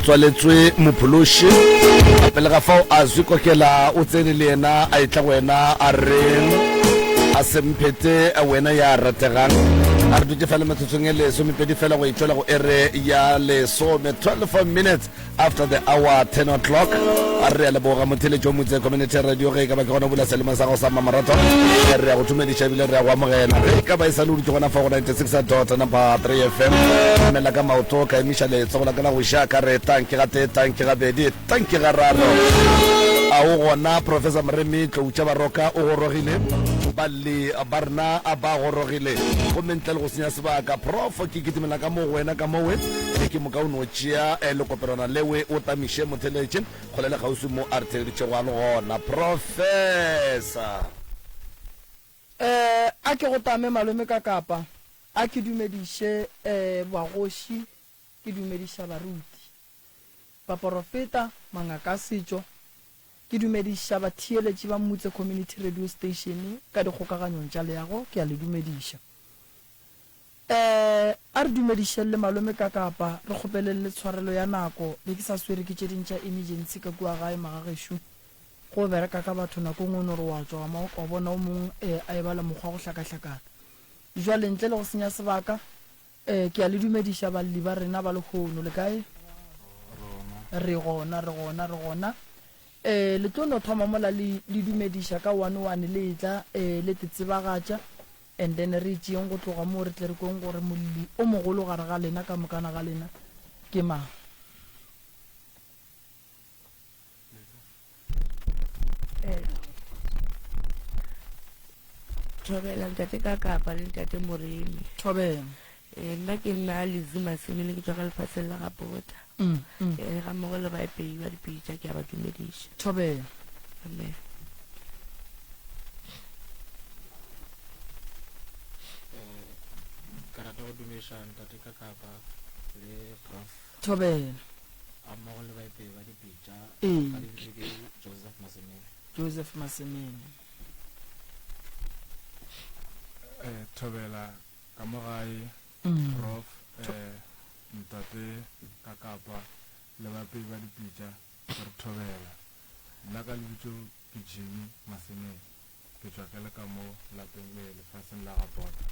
Tswaletswe Mophološi. Pele ga fao Azwi Kokela o tsene le yena a etla go wena a re a semphete wena ya rategang. A re dutše fela metsotsong e lesomepedi fela go e tšwela go ere ya lesome 12 minutes after the hour 10 o'clock. A re a leboga motheletši wa Motse Community Radio ge e ka ba ke gona bula selemo sa gago sa mmamoratwa. Re a go tumediša ebile re a go amogela ge e ka ba e sa le o dutše gona fa go 96 dot number 3 FM. Emela ka maoto ka emiša letsogo la ka la go ja ka re tanki ga tee tanki gabedi tanki gararo. A o gona Professor Moremi Tloutša Baroka o gorogile balli ba rena ba gorogile gomme ntle le go senya sebaka Prof ke kitimela ka mo go wena ka mowe ke moka o no tšea lekopelwana lewe o tamiše motheletše kgole le kgauswi mo a re theleditšego a le gona Professor. Eh, a ke go tame malome ka kapa, a ke dumediše eh bagoši, ke dumediša baruti, baporofeta, mangaka a setšo, ke dumediša batheeletši ba Mmutse Community Radio Station ka dikgokaganyong tša leago, ke a le dumediša. Eh, a re dumedišeng le malome ka kapa, re kgopeleng le tshwarelo ya nako, be ke sa swere ke tše ding tša emergency ka kua gae magagešo. Go bereka ka batho nako nngwe o no re wa tšwa wa wa bona o mongwe eh, a eba le mokgwa wa go hlakahlakana. Jwale ntle le go senya sebaka eh, ke a le dumediša balli ba rena ba lehono. Le kae? Re gona, re gona, re gona. Eh, le tlo no thoma mola le, le dumediša ka one one le etla eh, le te tsebagatša and then re tšeeng go tloga moo re tle re kweng gore molli o mogolo gare ga lena ka mokana ga lena ke mang. Thobela ntate ka kapa le ntate Moremi. Thobela. Eh, nna ke nna Lizzy Masimile ke tswa ka lefatsheng la ga Bota. Mm, mm. Eh, ga mmogo le baepei ba dipitša ke a ba dumediša. Thobela. Amen. Eh, ka rata go dumediša ntate ka kapa le prof Thobela. Ga mmogo le baepei ba dipitša Ee. ka lebitso ke Joseph Masemene. Joseph Masemene. Eh, thobela ka mo gae Mm. prof eh, ntate ka kapa le baepei ba dipitša re thobela nna ka lebitso ke Jimmy Masemene Ke tšwa ke le ka mo lapeng le lefaseng la ga Bota.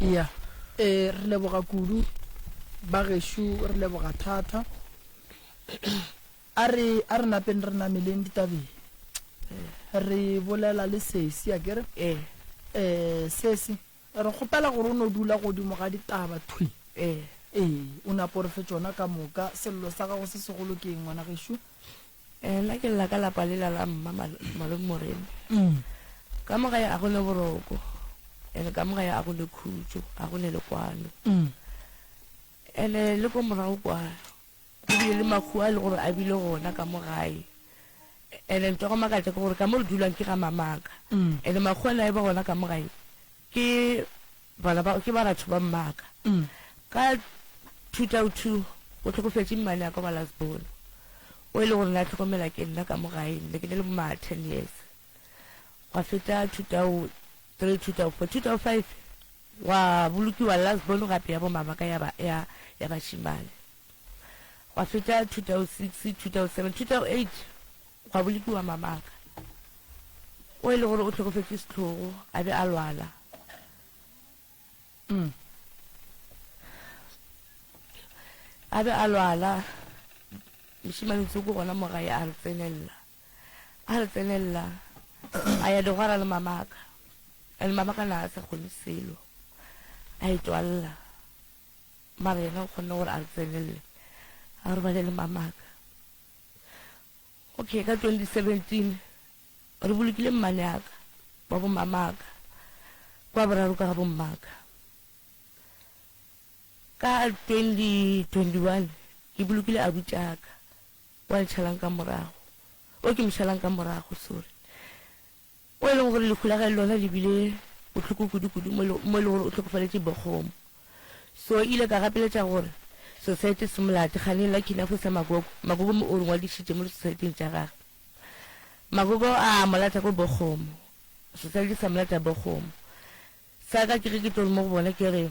Eya, ee, re leboga kudu ba gešo, re leboga thata. A re, a re napeng re nameleng ditabeng. Re bolela le sesi, a ke re? Ee. Eh, sesi, re kgopela gore o no dula godimo ga ditaba thwi. Ee. Ee, o napo re fe tšona ka moka. Sello sa gago se segolo ke eng, ngwana gešo? Eh, nna ke lla ka lapa lela la mma malome Moremi. Ka mo gae a go ne boroko, ene ka mo gae a go ne khutšo, a go ne le kwano. Ene le ko morago kwa go bile le makhuwa a le gore a bile gona ka mo gae. Ene ntho ya go makatša ke gore ka mo re dulang ke ga mamaka. Ene makhuwa ne a eba gona ka mo gae Ke bana ba, ke baratho ba mmaka. Ka 2002 go hlokofetše mmane ya ka wa last born, o e le gore na hlokomela ke nna ka mo gae, ne ke ne le bo ma 10 years. Gwa feta 2003, 2004, 2005 gwa bolokiwa last born gape ya bo mama ka ya ba, ya, ya bašemane. Gwa feta 2006, 2007, 2008 Gwa bolokiwa mamaka, o e le gore o hlokofetše sehlogo, a be a lwala. A be a lwala, mošemane tsoko gona mo gae a re tsenelela, a re tsenelela, a ya digwara le mamaka, and mamaka na a sa kgone selo, a itwalla, mara yena o kgonne gore a re tsenelele, a robale le mamaka. Okay, ka 2017 re bolokile mmane aka wa bomamaka kwa boraro ka ga bommaka. Ka 2021 ke bolokile abuti aka wa ntšhalang ka morago, o ke mošalang ka morago, sorry. O e lego gore lehu la gage le lona le bile bohloko kudu-kudu mo mo e lego gore o hlokofaletše Bochum. So ile ka gapeletša gore society se mo late, kgane lucky enough sa Magogo, Magogo mo o re ngwadišitše mo di-society-ing tša gagwe. Magogo a mo lata ko Bochum, society sa mo lata Bochum. Sa ka ke ge ke tlo re mo go bona ke re,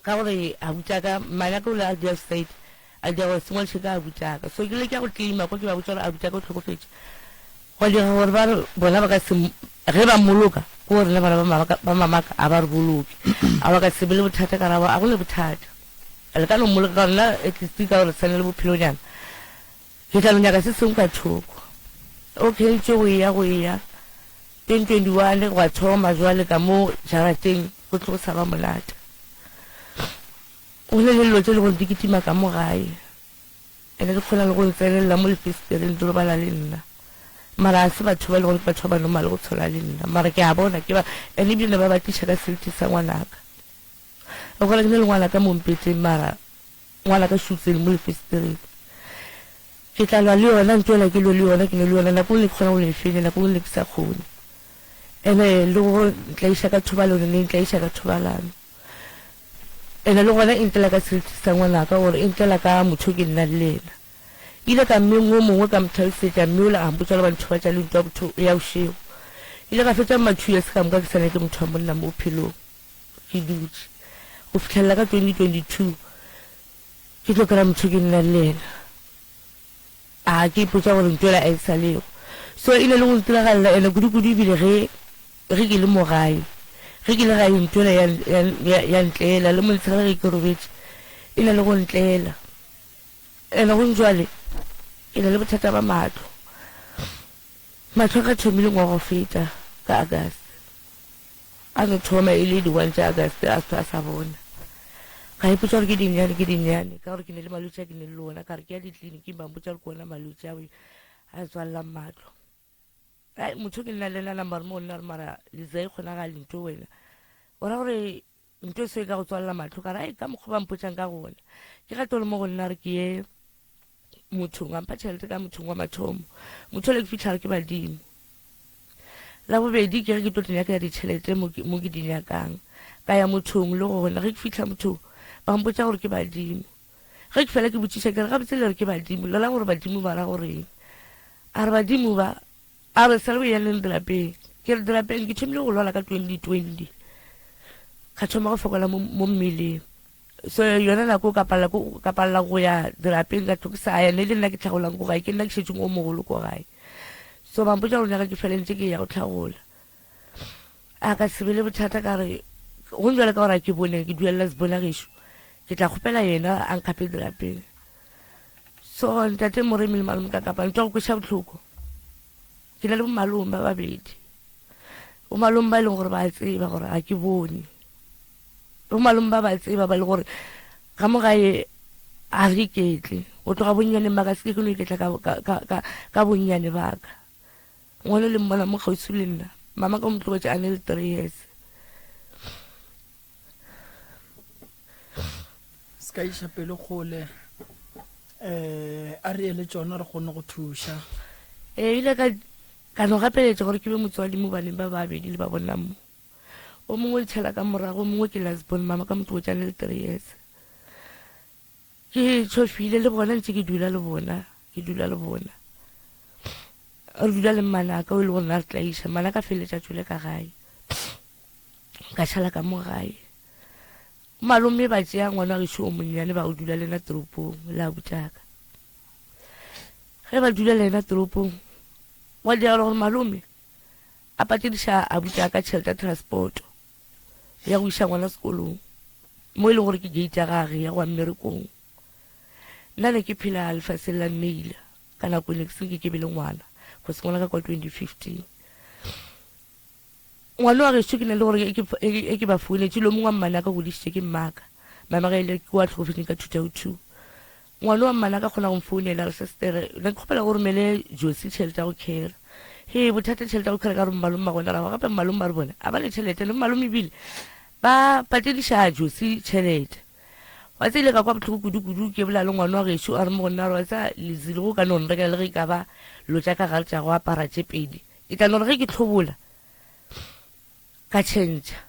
Ka gore abuti a ka, mmane a ka o ile a dula society. A dira gore se ngwadiše ka abutaka. So ke ile ke ya go claima kwa ke ba botša gore abutaka o hlokofetše. Gwa direga gore ba re bona ba ka se ge ba mmoloka ke gore rena bana ba mama ba mamaka a ba re boloke. A ba ka se be le bothata ka ra a go ne bothata. Le ka no mmoloka ka gore nna at least ka gore sane le bophelonyana. Ke tla no nyaka se sengwe ka thoko. Okay ntše go eya go eya 2021 gwa thoma jwale ka mo jarateng go tlo sa ba monate. Go na le dilo tše le gore di kitima ka mo gae ene di kgona le go ntsenelela mo lefesetereng di robala le nna mara a se batho ba e le gore ke batho ba ba normal go tshwana le nna mara ke a bona ke ba ene ebile ne ba ba tliša ka seriti sa ngwanaka o kgona ke ne le ngwanaka mo mpeteng mara ngwanaka šutseng mo lefesetereng ke tla lwa le yona ntho ela ke lwe le yona ke ne le yona nako nngwe ke kgona go e fenya nako nngwe ke sa kgone ene le go ntlaiša ka thobalano ne ntlaiša ka thobalano Ene le gona e ntlela ka seriti sa ngwanaka gore e ntlela ka motho ke nna le yena. Ile ka mmeng wo mongwe ka mo tlhalosetša mme ola a mpotša gore ba nthobatša le ntwa botho ya bošego. Ile ka fetša ma 2 years ka moka ke sa nyake motho wa monna mo bophelong. Ke dutše go fihlelela ka 2022 ke tlo kry-a motho ke nna le yena. A ke ipotša gore ntho yela a e sa lego. So e ile le go ntiragalela ene kudu-kudu ebile ge ge ke le mo gae. Ge ke le gae ntho yela ya ya ya ya ntlela le motshegare ge ke robetše e na le go ntlela. Ene go jwale ke na le bothata ba mahlo. Mahlo a ka thomile ngwaga go feta ka August. A no thoma e le di-one tša August a se a sa bona. Ka ipotša gore ke dinnyane ke dinnyane ka gore ke ne le malwetši a ke ne le ona ka re ke ya ditleliniking ba mpotša gore ke ona malwetši ao a tswalelang mahlo. Ai motho ke nna le nna mare mo nna re mara leza e kgonagale ntho wena. O ra gore ntho e se e ka go tswalela mahlo ka re ai ka mokgwa ba mpotšang ka gona. Ke ga tlo le mo go nna re ke ye mothong a mpha tšhelete ka mothong wa mathomo. Motho ole ke fitlha re ke badimo. La bobedi ke ge ke tlo di nyakela ditšhelete mo ke mo ke di nyakang. Ka ya mothong le gona ge ke fihla mothong ba mpotša gore ke badimo. Ge ke fela ke botšiša ke re gabotse le re ke badimo le ra gore badimo ba ra goreng? A re badimo ba a re sa le o ya leng dirapeng. Ke re dirapeng ke thomile go lwala ka 2020 ka thoma go fokola mo mo mmeleng. So yona nako ka palela ka palela go ya dirapeng ka tlo ke sa ya ne le nna ke tlhagolang ko gae ke nna ke šetšeng o mogolo ko gae. So ba mpotša gore nyaka ke fele ntse ke ya go tlhagola. A ka se be le bothata ka re go njale ka gore a ke bone ke duelela sebona gešo. Ke tla kgopela yena a nkgape dirapeng. So ntate Moremi le malome ka kapa ntwa go kweša bohloko. Ke na le bomalome ba babedi. Bomalome ba e leng gore ba tseba gore ga ke bone. Bomalome ba ba tseba ba le gore ga mo gae a re iketle. Go tloga bonnyaneng ba ka se ke ke no iketla ka, ka, ka, ka, ka bonnyane ba ka. Ngwana le mmona mo kgauswi le nna. Mama ka mo tlogetše a ne le 3 years. Se ka iša pelo kgole. Eh, a re ele tšona re kgone go thuša. Ee, ile ka ka no gapeletša gore ke be motswadi mo baneng ba babedi le ba bona mo. O mongwe o ntšhala ka morago, o mongwe ke last born, mama ka motho o tšane le 3 years. Ke tšhofile le bona ntse ke dula le bona, ke dula le bona. Re dula le mmanaka o e le gore na re tlaiša, mmanaka feleletša tšwele ka gae. Ka šala ka mo gae. Malome ba tšea ngwana gešo o monnyane ba o dula le yena toropong le abutaka. Ge ba dula le yena toropong, gwa diragala gore malome a patediša abutaka tšhelete ya transport ya go iša ngwana sekolong mo e leng gore ke gate ya gage ya go ya mmerekong. Nna ne ke phela lefaseng la mmeila ka nako ne ke se ke ke be le ngwana go se ngwana ka kwa 2015. Ngwana wa gešo ke na le gore e ke, e ke ba founetše le mongwe wa mmane a ka godišitše ke mmaka. Mama ge ile ke wa tlhokofetšeng ka 2002. Ngwana wa mmane a ka kgona go mfounela re sestere ne ke kgopela go romele Josi tšhelete ya go khera. He bothata tšhelete ya go khera ka re mmalome ba gona ra gape mmalome ba re bone a ba le tšhelete le mmalome ebile ba patediša Josi tšhelete. Wa tse ile ka kwa bohloko kudu kudu ke bolela le ngwana wa gešo a re mo go nna re wa tsa lezile go ka no nrekela le ge e ka ba lo tša ka gare tša go apara tše pedi. Ke tla no re ge ke hlobola ka tšhentšha.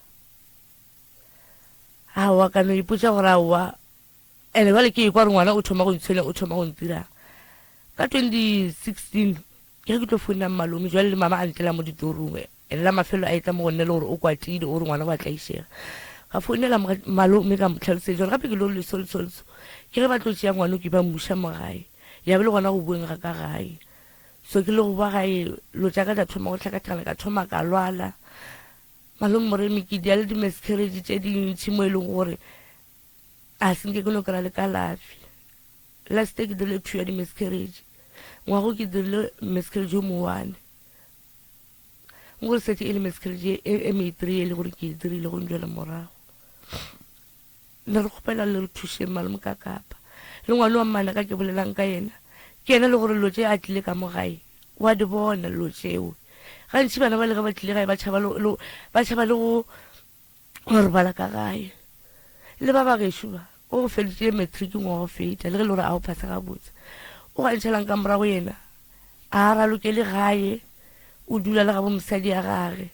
Aowa ka no ipotša gore aowa ene bjale ke ekwa gore ngwana o thoma go ntshwenya o thoma go ntirang. Ka 2016 ke ge ke tlo founela mmalome jwale le mama a ntlela mo ditorong ene la mafelo a etla mo go nne le gore o kwatile o re ngwana wa tlaišega. Ka founela malome ka mo tlhalosetša gore gape ke lo le so le so le so. Ke ge ba tlo tšea ngwano ke ba mmuša mo gae. Ya be le gona go bueng ga ka gae. So ke le go ba gae lo tša ka tša thoma go hlakahlakana ka thoma ka lwala. Malome Moremi ke dia le di-miscarriage tše dintši mo e leng gore a se nke ke no kry-a le kalafi. Last year ke dirile two ya di-miscarriage. Ngwago ke dirile miscarriage o mo one. Gore setse e le miscarriage e, e me three e le gore ke e dirile go njwele morago. Ne re kgopela le re thušeng malome ka kapa. Le ngwane wa mmana ka ke bolelang ka yena, ke yena le gore lo tše a tlile ka mo gae, wa di bona lo tšeo. Gantši bana ba le ge ba tlile gae ba tšhaba le, ba tšhaba le go go robala ka gae. Le ba ba gešo ba, o feditše matric ngwaga go feta, le ge le gore a o phasa gabotse. O gantšhelang ka morago yena, a ralokele gae, o dula le gabo mosadi ya gage.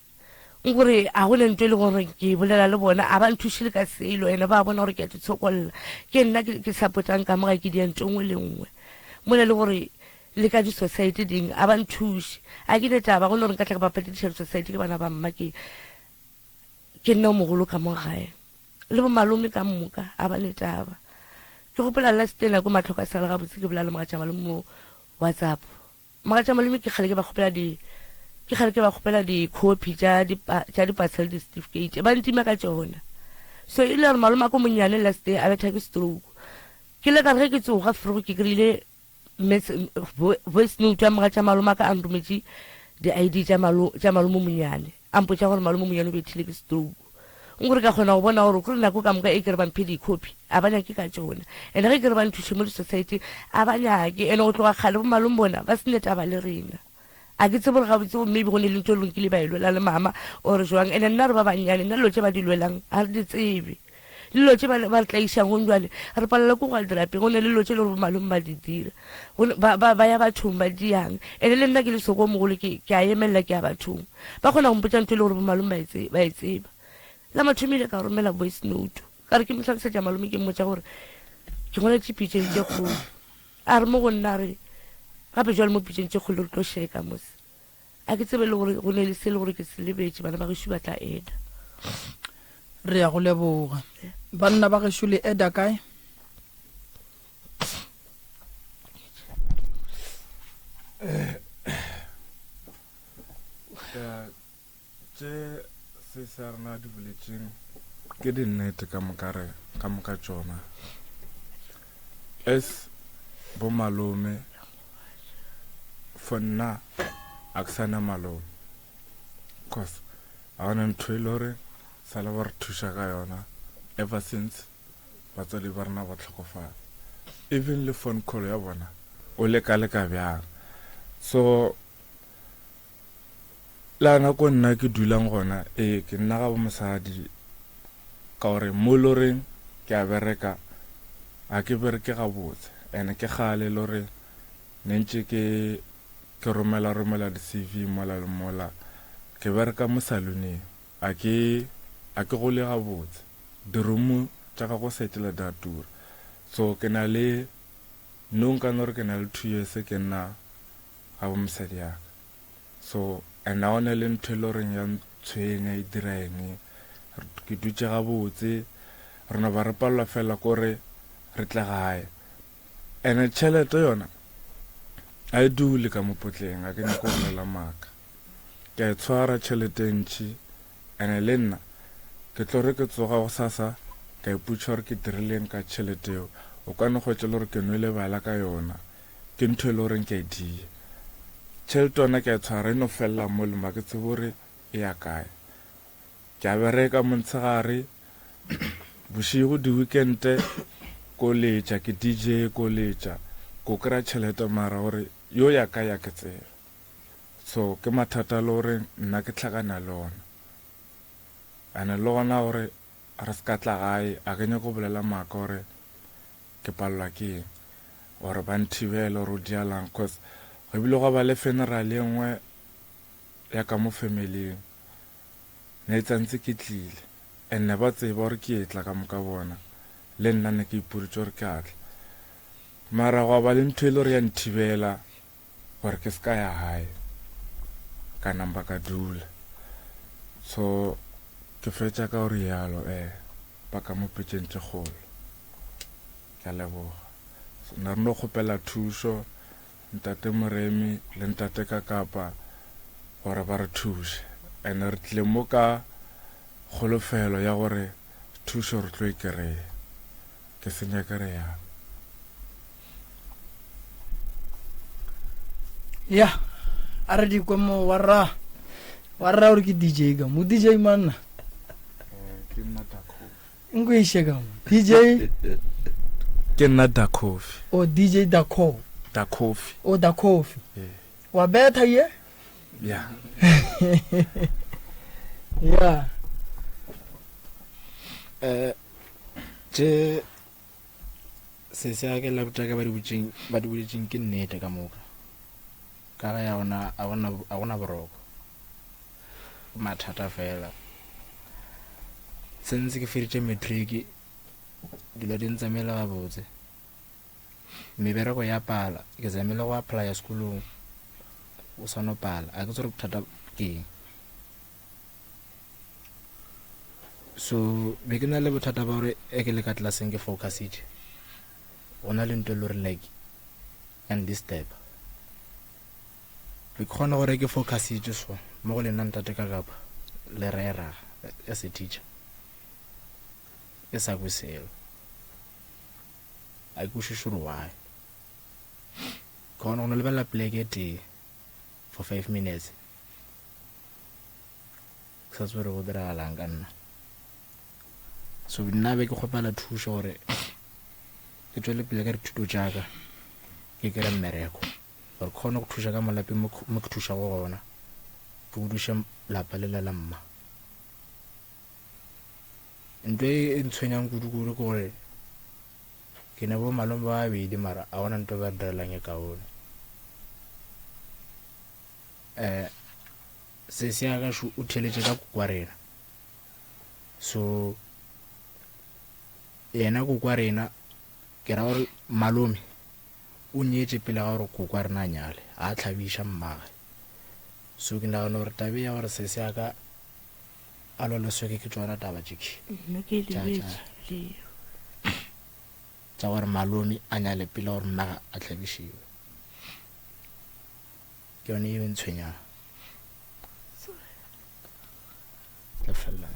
Nkore a go ne ntho e le gore ke bolela le bona, a ba nthuše le ka selo, ene ba bona gore ke a tshokolla. Ke nna ke supportang ka moga ke dia ntho nngwe le nngwe. Mola le gore le ka di-society ding a ba nthuše. A ke ne taba go ne gore nka tla ka ba patediša di-society ke bana ba mma ke Ke nna o mogolo ka mo gae le bo malome ka moka a ba ne taba. Ke gopola last year nako matlhoko a sala gabotse ke bolela le mogatša malome mo WhatsApp. Mogatša malome ke kgale ke ba kgopela di ke kgale ke ba kgopela di copy tša di tša di parcel di certificate ba ntima ka tšona. So e le gore malome a ko monnyane last year a betha ke stroke. Ke le ka re ge ke tsoga frogo ke kry-ile voice note ya mogatša malome a ka a nrometše di ID tša malo tša malome monyane a mpotša gore malome monyane o bethile ke stroke nkore ka kgona go bona gore kore nako ka moka e ke re ba mphe di-copy a ba nyake ka tšona and ge ke re ba nthuše mo di-society a ba nyake and go tloga kgale bo malome bona ba sene taba le rena A ke tsebe gore gabotse maybe go ne le ntho e leng kile ba e lwela le mama or jwang. And nna re ba bannyane, nna dilo tše ba di lwelang ga re di tsebe. Le dilo tše ba ba re tlaišang gong jwale, re palelwa ke go ya dirapeng. Go ne le dilo tše e le gore bo malome ba di dira. Ba, ba, ba ya bathong ba diang. And le nna ke le soko o mogolo ke, ke a emelela ke ya bathong. Ba kgona go mpotša ntho e le gore bo malome ba e tse, ba e tseba. La mathomo ile ka romela voice note. Ka re ke mo hlalosetša malome ke mmotša gore ke ngwaletše pitšeng tše kgolo. A re mo go nna, a re, Gape jwale mo pitšeng tše kgolo re tlo šeka mos. A ke tsebe le gore go ne le se le gore ke se lebetše, bana ba gešo ba tla eda. Re ya go leboga. Banna ba gešo le eda kae? Tše se sa rena di boletšeng ke dinnete ka moka re ka moka tšona. As bo malome for nna a ke sana malome cause ga gona ntho e le gore sa le ba re thuša ka yona ever since batswadi ba rena ba tlhokofala even le phone call ya bona o leka leka bjang so La nako nna ke dulang gona, ee, ke nna ga bo mosadi, ka gore mo e le goreng ke a bereka, ga ke bereke gabotse, and ke kgale e le gore ne ntše ke ke romela romela di-C_V mola le mola, ke bereka mo saloneng, a ke a ke gole gabotse, di-room tša ka go settle di a tura, so ke na le no nka no re ke na le 2 years ke nna ga bo mosadi ya ka. So and ga gona le ntho e le goreng ya ntshwenya e dira eng, ke dutše gabotse, re no ba re palelwa fela kore re tle gae. And tšhelete yona a e dule ka mo potleng, ga ke nyake go bolela maaka. Ke a e tshwara tšhelete e ntši and le nna ke tlo re ke tsoga gosasa ka ipotša gore ke dirileng ka tšhelete eo, o ka no hwetša le gore ke nwele bjala ka yona. Ke ntho e le goreng ke a e dia. Tšhelete yona ke a e tshwara e no felela mo le mo, ga ke tsebe gore e ya kae. Ke a bereka montshegare, bošego, di-weekend-e ko letša, ke DJ ko letša, ko kry-a tšhelete mara gore yo ya kae ga ke tsebe. So ke mathata a le gore nna ke hlakana le ona. And-e le gona gore re se ka tla gae, ga ke nyake go bolela maaka gore ke palelwa ke eng or ba nthibele or o dialang cause go bile gwa ba le funeral e nngwe ya ka mo familing ne e tsantse ke tlile and ne ba tseba gore ke etla ka moka bona le nna ne ke ipoditse gore ke a tla mara gwa ba le ntho e le gore ya nthibela gore ke se ka ya gae ka namba ka dula so ke fetša ka gore yalo eh. ba ka mo pitšeng tše kgolo. Ke a leboga. Ne re no kgopela thušo Ntate Moremi le Ntate Kakapa gore ba re thuše. And re tlile mo ka kholofelo ya gore thušo re tlo e kry-a. Ke senya ke re yalo. Ya, a re di kwe mo wa rra. Wa rra gore ke DJ ka mo. DJ manna. Ke nna Dacoffee. Nko iše ka mo. DJ Ke nna Dacoffee. O DJ Daco. Dacoffee. O Dacoffee. Yeah. Wa betha ye? Yeah. Yeah. Eh tše se se a ke la botša ka ba di botšeng ba di boletšeng ke nnete ka moka. Ka ga ya gona a gona a gona boroko. Mathata fela. Sentse ke feditše matric dilo di ntsamele gabotse. Mebereko ya pala ke zamile go applya sekolong o sa no pala a ke tsore bothata ke eng. So be ke na le bothata ba gore e ke le ka classeng ke focusitše go na le nto e le gore like and disturb. Be ke kgona gore ke focusitše so mo go lena ntate ka kapa le rera as a teacher ke sa kwe selo. A ke kwešiše gore why. Ke kgona go no lebelela pleke e tee for 5 minutes ke sa tsebe gore go diragalang ka nna. So nna be ke kgopela thušo gore ke tšwele pele ka dithuto tša ka ke kry mmereko gore ke kgone go thuša ka molapeng mo ke thušago gona ke godiše lapa lela la mma. Ntho e ntshwenyang kudu-kudu ke gore ke ne bo malome ba babedi mara a gona ntho ba direlang e kaone. Um sesi ya ka o theletše ka koko wa rena so yena koko wa rena ke ra gore malome o nyetše pele ga gore koko wa rena a nyale a tlhabiša mmage so ke nagana gore tabe ya gore sesi ya ka a lwale sweke ke tšona taba tše Nna ke lebetše leo. tša gore malome a nyale pele gore mmaga a tlhabišiwe ke yone e ntshwenyang tla felela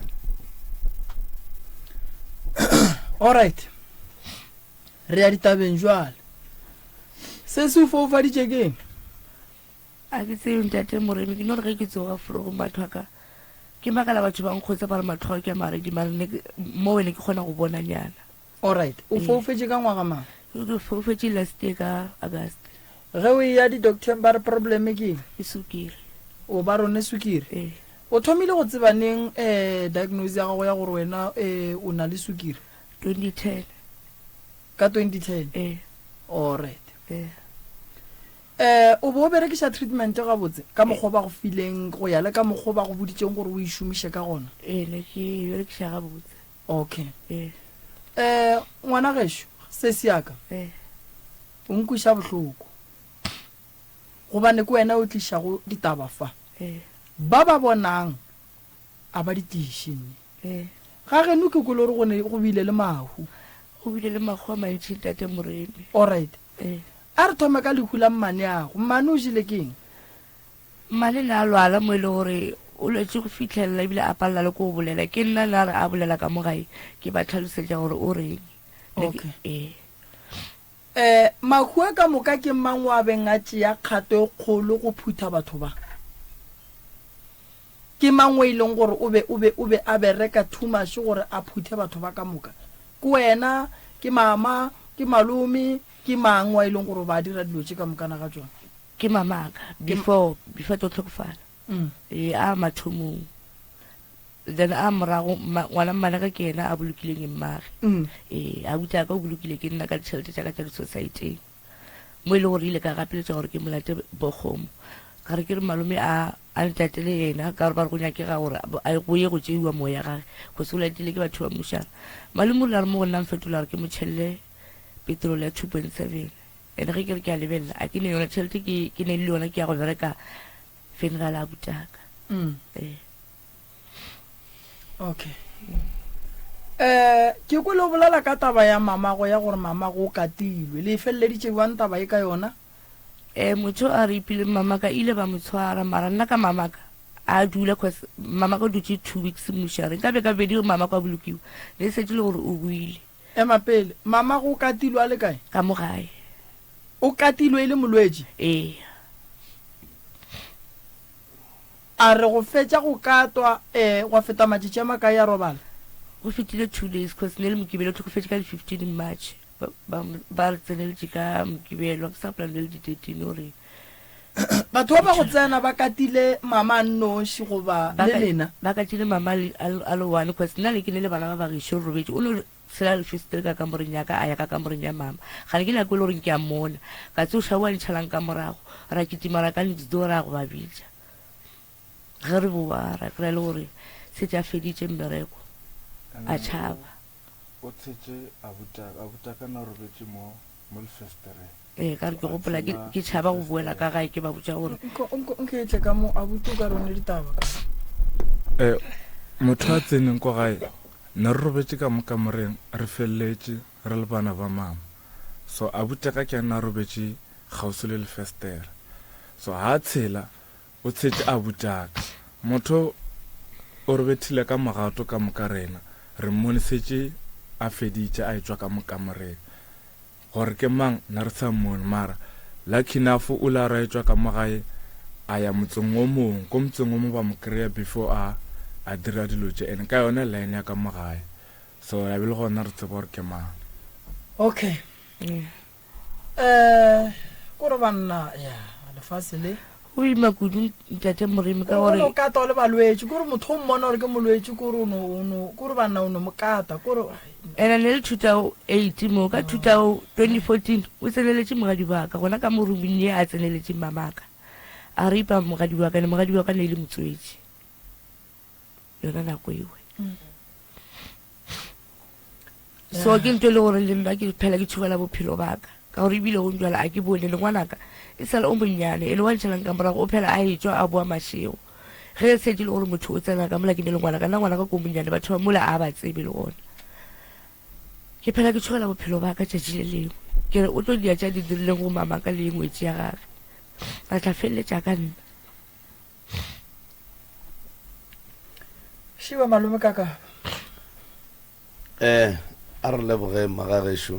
Alright. Re ya ditabeng jwale. Se se o foufaditše ke eng? A ke tsebe ntate Moremi, ke no re ge ke tsoga florong batho ba ka ke makala batho ba nkgotsa ba re mahlo a ke a maredi mare ne mo wene ke kgona go bona nyana. Alright, o ee. foufetše ka ngwaga mang? Ke foufetše last year ka August. Ge o eya di-docteng ba re problem ke eng? Ke sukiri. O ba rone sukiri? Ee. O thomile go tseba neng um diagnose ya gago ya gore wena um o na le sukiri? 2010. Ka 2010? Ee. Alright. Ee. Um o be o berekiša treatment gabotse ka mokgwa o ba go fileng go ya le ka mokgwa o ba go boditšeng gore o e šomiše ka gona? Ee, ne ke e berekiša gabotse. Okay. Ee. Um ngwana gešo, sesi ya ka, Ee. o nkweša bohloko gobane ke wena o tlišago ditaba fa. Ee. Ba ba bonang a ba di tliše nne. Ee. Ga geno ke kwele gore go ne go bile le mahu. Go bile le mahu a mantši Ntate Moremi. Alright. Ee. A re thome ka lehu la mmaneago. Mmane o jele ke eng? Mmane ne a lwala mo e le gore o lwetše go fihlelela ebile a palela le ko go bolela. Ke nna ne a re a bolela ka mo gae ke ba tlhalosetša gore o reng. Okay. Ee. Eh, mahu a ka moka ke mang o a beng a tšea kgato e kgolo go phutha batho ba? Ke mang o e leng gore o be, o be, o be a bereka too much gore a phuthe batho ba ka moka? Ke wena? Ke mama? Ke malome? Ke mang wa e leng gore o ba a dira dilo tše ka mokana ga tšona? Ke mamaka, before, before tlo tlhokofala. Ee, a mathomong. Then a morago, ma, ngwana mmanaka ke yena a bolokileng mmage. Ee, abuti a ka o bolokile ke nna ka ditšhelete tša ka tša di-society-eng. Mo e le gore ile ka gapeletša gore ke molate bokgomo. Ka re ke re malome a, a ntatele yena, ka gore ba re go nyakega gore a go ye go tšeiwa moya gage, go se o latile ke batho ba mmušana. Malome o rile a re mo go nna mfetola gore ke mo tšhelele petrol ya 2.7. Ene ge ke re ke a lebelela, a ke ne yona tšhelete ke, ke ne le yona ke ya go bereka funeral a butaka. Ee. Okay. Um ke kwele o bolela ka taba ya mamago ya gore mamago o katilwe. Le e feleleditše bjang taba ye ka yona? Um motho a rapile mamaka ile ba mo tshwara mara nna ka mamaka a dula cause mamaka o dutše two weeks mošare nka be ka bedi mamaka a bolokiwa ne setse le gore o buile. Ema pele, mamago o katilwe a le kae? Ka mo gae. O katilwe e le molwetši? Ee. A re go fetša go katwa, ee, gwa feta matšatši a makae a robala? Go fetile two days cause ne le Mokibelo, o hlokofetše ka di 15 March. Ba, ba, ba re tseneletše ka Mokibelo, ke sa gopola ne le di 13 or. Batho ba ba go tsena ba katile mama a nnoši goba Ba le ka, lena? ba katile mama a le, a le, a le one cause nna le ke ne le bana ba ba gešo re robetše. O no tshela lefesetere ka kamoreng ya ka, a ya ka kamoreng ya mama. Gane ke nako e le gore ke a mmona. Ka tsoša o a ntšhalang ka morago. Ra kitima ra ka next door ra go ba bitša. Ge re boa ra kry-a le gore setse a feditše mmereko a tšhaba. O tshetše abutaka, abutaka na robetše mo mo lefestereng. Ee, ka re ke gopola ke ke tšhaba go boela ka gae ke ba botša gore. Nko nko nke tle ka mo abuti o ka re o ne ditaba ka. Eh, motho a tseneng ko gae ne re robetše ka mo kamoreng re feleletše re le bana ba mama. So abutaka ke ena a robetše kgauswi le lefestere. So ha a tshela O tshetše abutaka. Motho o re bethile ka mogato ka moka rena. Re mmone setše a feditše a etšwa ka mo kamoreng. Gore ke mang ne re sa mmone mara lucky enough o ile a re a etšwa ka mo gae a ya motseng o mongwe. Ko motseng o mongwe ba mo kry-a before a a dira dilo tše and ka yone line ya ka mo gae. So ya be le gona re tseba gore ke mang. Okay. Eh, kore banna ya lefase le. O ima kudu ntate Moremi ka gore. O no kata o le balwetši kore motho o mmona gore ke molwetši kore o no o no kore banna o no mo kata kore. Ena ne le 2008 mo ka 2014 o tseneletše mogadi wa ka gona ka mo rooming ye a tseneletšeng mamaka a ripa mogadi wa ka ne mogadi wa ka ne e le motswetši. Yona nako ewe. So ke ntho e le gore le nna ke phela ke tšhogela bophelo ba ka ka gore ebile go njwala a ke bone le ngwanaka e sale o monnyane e le wa ntšhalang ka morago o phela a etšwa a boa mašego ge e setse le gore motho o tsena ka mola ke ne le ngwanaka nna ngwanaka ko monnyane batho ba mola a ba tsebe le gona ke phela ke tšhogela bophelo ba ka tšatši le lengwe ke re o tlo dia tša di dirileng go mamaka le ngwetši ya gage a tla feleletša ka nna Šiba malome ka kaba. Eh, a re lebogeng magagešo.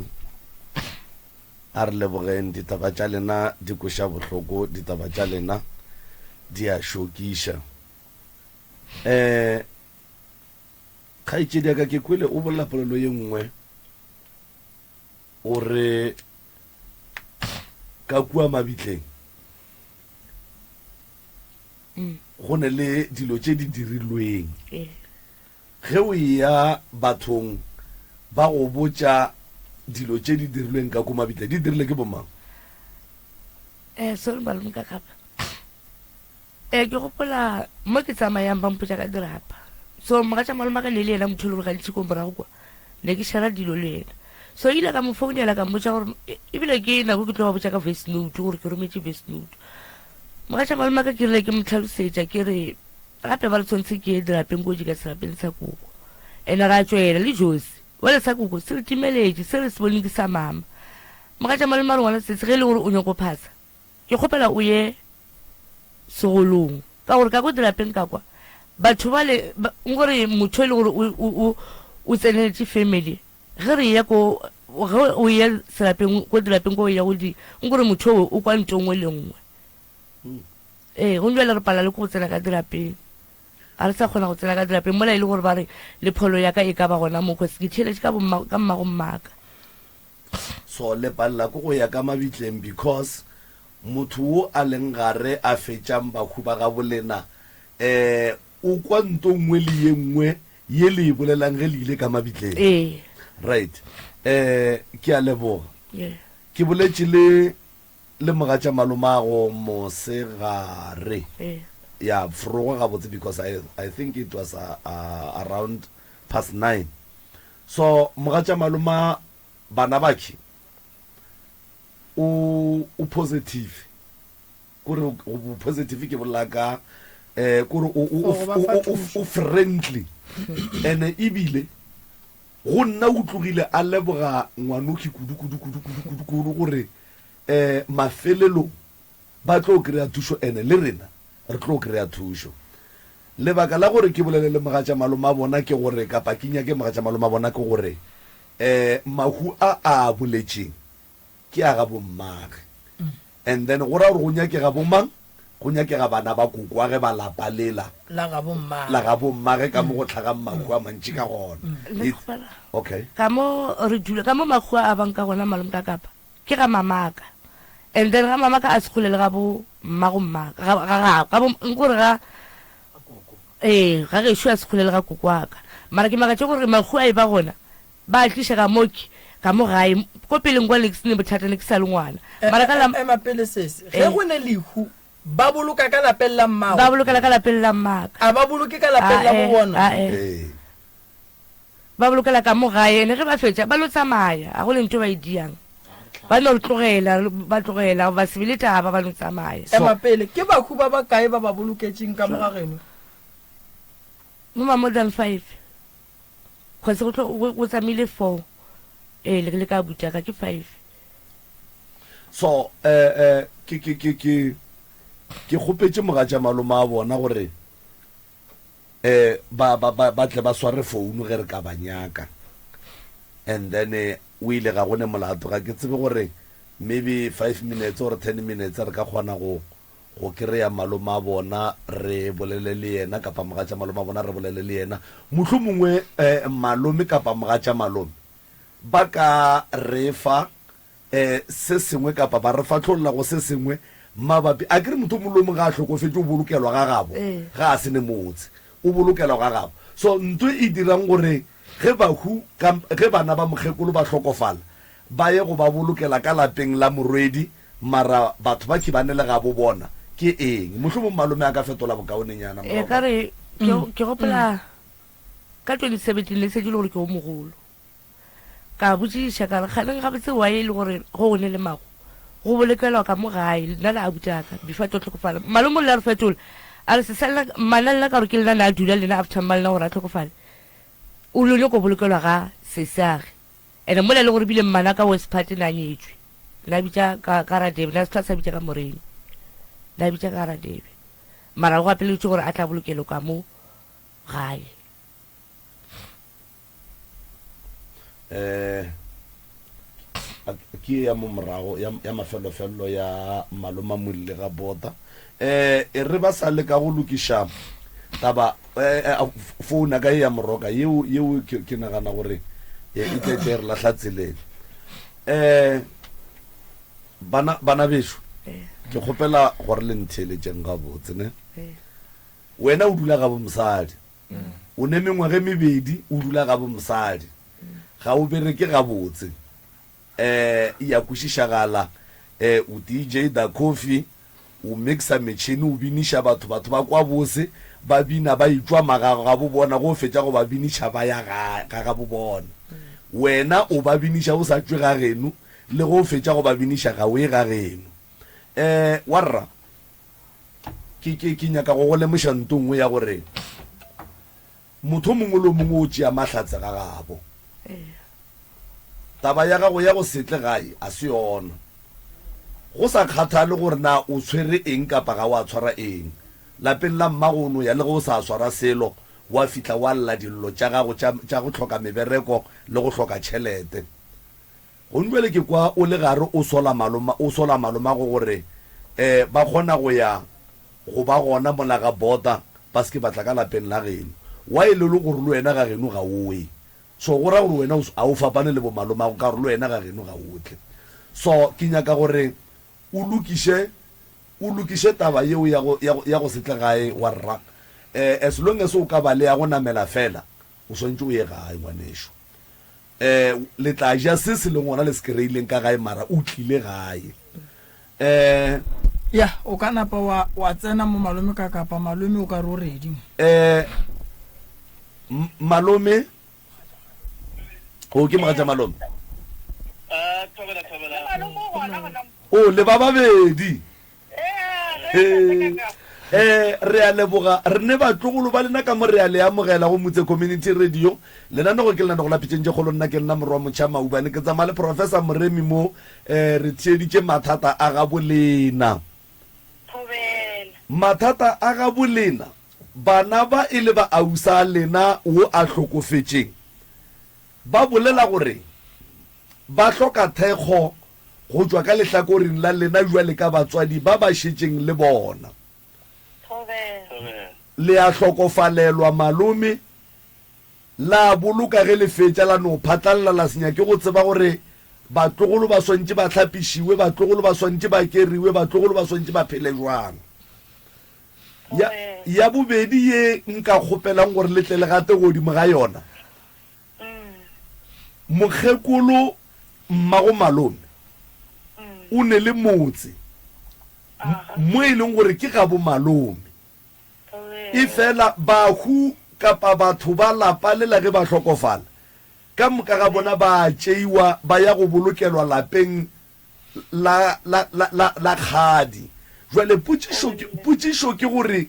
A re lebogeng ditaba tša lena di kweša bohloko, ditaba tša lena di a šokiša. Eh, kgaetšedi ya ka ke kwele o bolela polelo ye nngwe o re ka kua mabitleng Go ne le dilo tše di dirilweng. Ge o eya bathong ba go botša dilo tše di dirilweng ka ko mabitleng, di dirile ke bomang? Eh, sorry malome ka kapa. Eh, ke gopola mo ke tsamayang ba mpotša ka dirapa. So mogatša malome ka ne le yena motho e le gore gantši ko morago kwa. Ne ke shera dilo le yena. So ile ka mo founela ka mmotša gore ebile ke nako ke tlo ba botša ka voice note gore ke rometše voice note. Mogatša malome wa ka ke rile ke mo tlhalosetša ke re gape ba re tshwanetse ke ye dirapeng ko ka serapeng sa koko ene ra tšwela le josi bjale sa koko se re timeletše se re se boneng ke sa mama mogatša malome a re ngwana setse ge e le gore o nyako phasa ke kgopela o ye segolong ka gore ka ko dirapeng ka kwa batho bale nkore motho e le gore o tseneletše family Ge re eya ko, ge o eya serapeng, ko dirapeng ko o ya go di, nkore motho o o kwa nto nngwe le nngwe. Ee, gomme bjale re palela le ke go tsena ka dirapeng. Ga re sa kgona go tsena ka dirapeng mola e le gore ba re le pholo ya ka e ka ba gona mo, cause ke theeletše ka bomma, ka mmago mmaka. So le palela ke go ya ka mabitleng because motho wo a leng gare a fetšang bahu ba gabolena um o kwa nto nngwe le ye nngwe ye le e bolelang ge le ile ka mabitleng. Ee. Right. Eh, ke a leboga. Yeah. Ke boletše le le mogatša malomago mosegare. Ee. Ya, forogo gabotse because I, I think it was uh, uh, around past 9. So mogatša maloma bana bakhe o o positive. Kore go positive ke bolela ka eh kore o o o friendly. Ene ebile. Go nna o tlogile a leboga ngwanokhi kudu kudu kudu kudu kudu kudu gore um mafelelong ba tlo kry-a thušo ene le rena re tlo kry-a thušo. Lebaka la gore ke bolele le mogatša malome a bona ke gore kapa ke nyake mogatša malome a bona ke gore um mahu a a a boletšeng ke a ga bommage and then go ra gore go nyakega bomang? Go nyakega bana ba kokoage ba lapa lela La gabo mmage. la gabo mmage ka mo go hlagang mahu a mantši ka gona. Le It- kgopela. Okay. Ka mo re dula, ka mo makgowa a bang ka gona malome ka kapa, ke ga mamaka. And then ga mamaka a se kgole le ga bo mmago mmaka, ga ga gagwe, ga bo nkore ga ee, ga gešo a se kgole le ga koko wa ka. Mara ke makatše gore makgowa a e ba gona, Ba tliša ka mo ke, ka mo gae. Ko peleng kwa ne ke se ne bothata, ne ke sa le ngwana. Mara ka la. Ema pele sesi. Ge go ne lehu, ba boloka ka lapeng la mmago? Ba bolokela ka lapeng la mmaka. A ba boloke ka lapeng la bo bona? Ae. Ba bolokela ka mo gae, ene ge ba fetša ba lo tsamaya, ga go le ntho ba e diang. Ba no re tlogela, ba tlogela, ba se be le taba, ba no tsamaya. Ema pele, ke bahu ba bakae ba ba boloketšeng ka mo ga geno? Mo ma more than five. Cause go tlo go go tsamaile four ee le le ka abuti ya ka ke five. So eh eh ke ke ke ke ke kgopetše mogatša malome a bona gore eh ba ba ba ba tle ba sware founu ge re ka ba nyaka and then eh, o ile ga go ne molato ga ke tsebe gore maybe five minutes or ten minutes re ka kgona go Go kereya malome a bona re bolele le yena kapa mogatša malome a bona re bolele le yena. Mohlomongwe malome kapa mogatša malome ba ka re fa se sengwe kapa ba re fahlolla go se sengwe mabapi. Akere motho o mongwe le o mongwe ga a hlokofetše o bolokelwa ga gabo, ga a se ne motse, o bolokelwa ga gabo. So nto e dirang gore ge bahu ka ge bana ba mokgekolo ba hlokofala ba ye go ba bolokela ka lapeng la morwedi Mara batho ba ke ba ne le gabo bona ke eng? Mohlomong malome a ka fetola bokaonenyana E morago ka ga. re ke ke gopola ka 2017 ne šetše le gore ke o mogolo. Ka botšiša ka re kganeng gabotse why e le gore go go ne le mago go bolokelwa ka mo gae nna le abuti a ka before a tlo hlokofala. Malome o ile a re fetola a re se sa nna mmana le nna ka gore ke lena ne a dula le nna after mmalena gore a hlokofale o lo nyako bolokelwa ga sesiage. Ene mola e le gore bile mmana ka worst part na nyetšwe. Na bitša ka ka Radebe, na se sa bitša ka Moremi. Na bitša ka Radebe. Mara go gapeleditšwe gore a tla bolokelwa ka mo gae. Eh ke ya mo morago ya ya mafelofello ya maloma Molle ga bota. Eh e re ba sa leka go lokiša taba eh, eh, founa ka ye ya moroka yeo yeo ke, ke nagana gore eh, e tle tle re lahla tseleng. Eh bana bana bešo ke kgopela gore le ntheeletšeng gabotse ne. Wena o dula gabo mosadi. O ne mengwaga e mebedi o dula gabo mosadi. Ga o bereke gabotse. Eh ya kwešišagala eh o DJ Da Coffee o mixa metšhene o biniša batho batho ba kwa bose ba bina ba etšwa magagabo bona go fetša go ba biniša ba ya ga gagabo bona wena o ba biniša o sa tšwe ga geno le go fetša go ba biniša ga o ye ga geno eh warra ke ke ke nyaka go go lemoša nto nngwe ya gore Motho o mongwe le o mongwe o tšea mahlatse ga gabo. Taba ya gago ya go se tle gae a se yona. Go sa kgathale gore na o tshwere eng kapa ga wa tshwara eng, lapeng la mmago o no ya le ge o sa swara selo, wa fihla wa lla dillo tša gago tša, tša go hloka mebereko le go hloka tšhelete. Gong bjale ke kwa o le gare o sola maloma, o sola malomago gore um ba kgona go ya go ba gona mola ga bota ba se ke ba tla ka lapeng la geno. Why le le gore le wena ga geno ga o ye? So go ra gore wena o a o fapane le bo malomago ka gore le wena ga geno ga o tle. So ke nyaka gore o lokiše, o lokiše taba yeo ya go, ya go, ya go se tle gae warra. Um as long as o ka ba le ya go namela fela, o swanetše o ye gae ngwanešo. Eh, le tla ja se se leng gona le se kereileng ka gae mara o tlile gae. Eh. Ya, o ka napa wa, wa tsena mo malome ka kapa malome o ka re o ready mo. Eh, malome, o ke mogatša malome. Ah, thobela, thobela. O le ba babedi. Ee. Eh, re a leboga re ne batlogolo ba lena ka mo re a le amogela go Mutse Community Radio. Lenanego ke lenanego la Pitšeng tše Kgolo, nna ke nna Morwa Motšha Maubane, ke tsamaya le Professor Moremi mo, eh, re theeditše mathata a gabo lena. Thobela. Mathata a gabo lena, bana ba e le ba ausa lena wo a hlokofetšeng, ba bolela gore ba hloka thekgo go tšwa ka lehlakoreng la lena bjale ka batswadi ba ba šetšeng le bona. Thobela. Le a hlokofalelwa malome, la boloka ge le fetša la no phatlalla la se nyake go tseba gore batlogolo ba swantše ba hlapišiwe, batlogolo ba swantše ba keriwe, batlogolo ba swantše ba phele bjang. Ya, ya bobedi ye nka kgopelang gore le tle le gate godimo ga yona, Mokgekolo mmago malome o ne le motse mo e leng gore ke gabo malome. Efela bahu kapa batho ba lapa lela ge ba hlokofala, ka moka ga bona ba a tšeiwa ba ya go bolokelwa lapeng la, la, la, la, la kgadi. Jwale potšišo ke, potšišo ke gore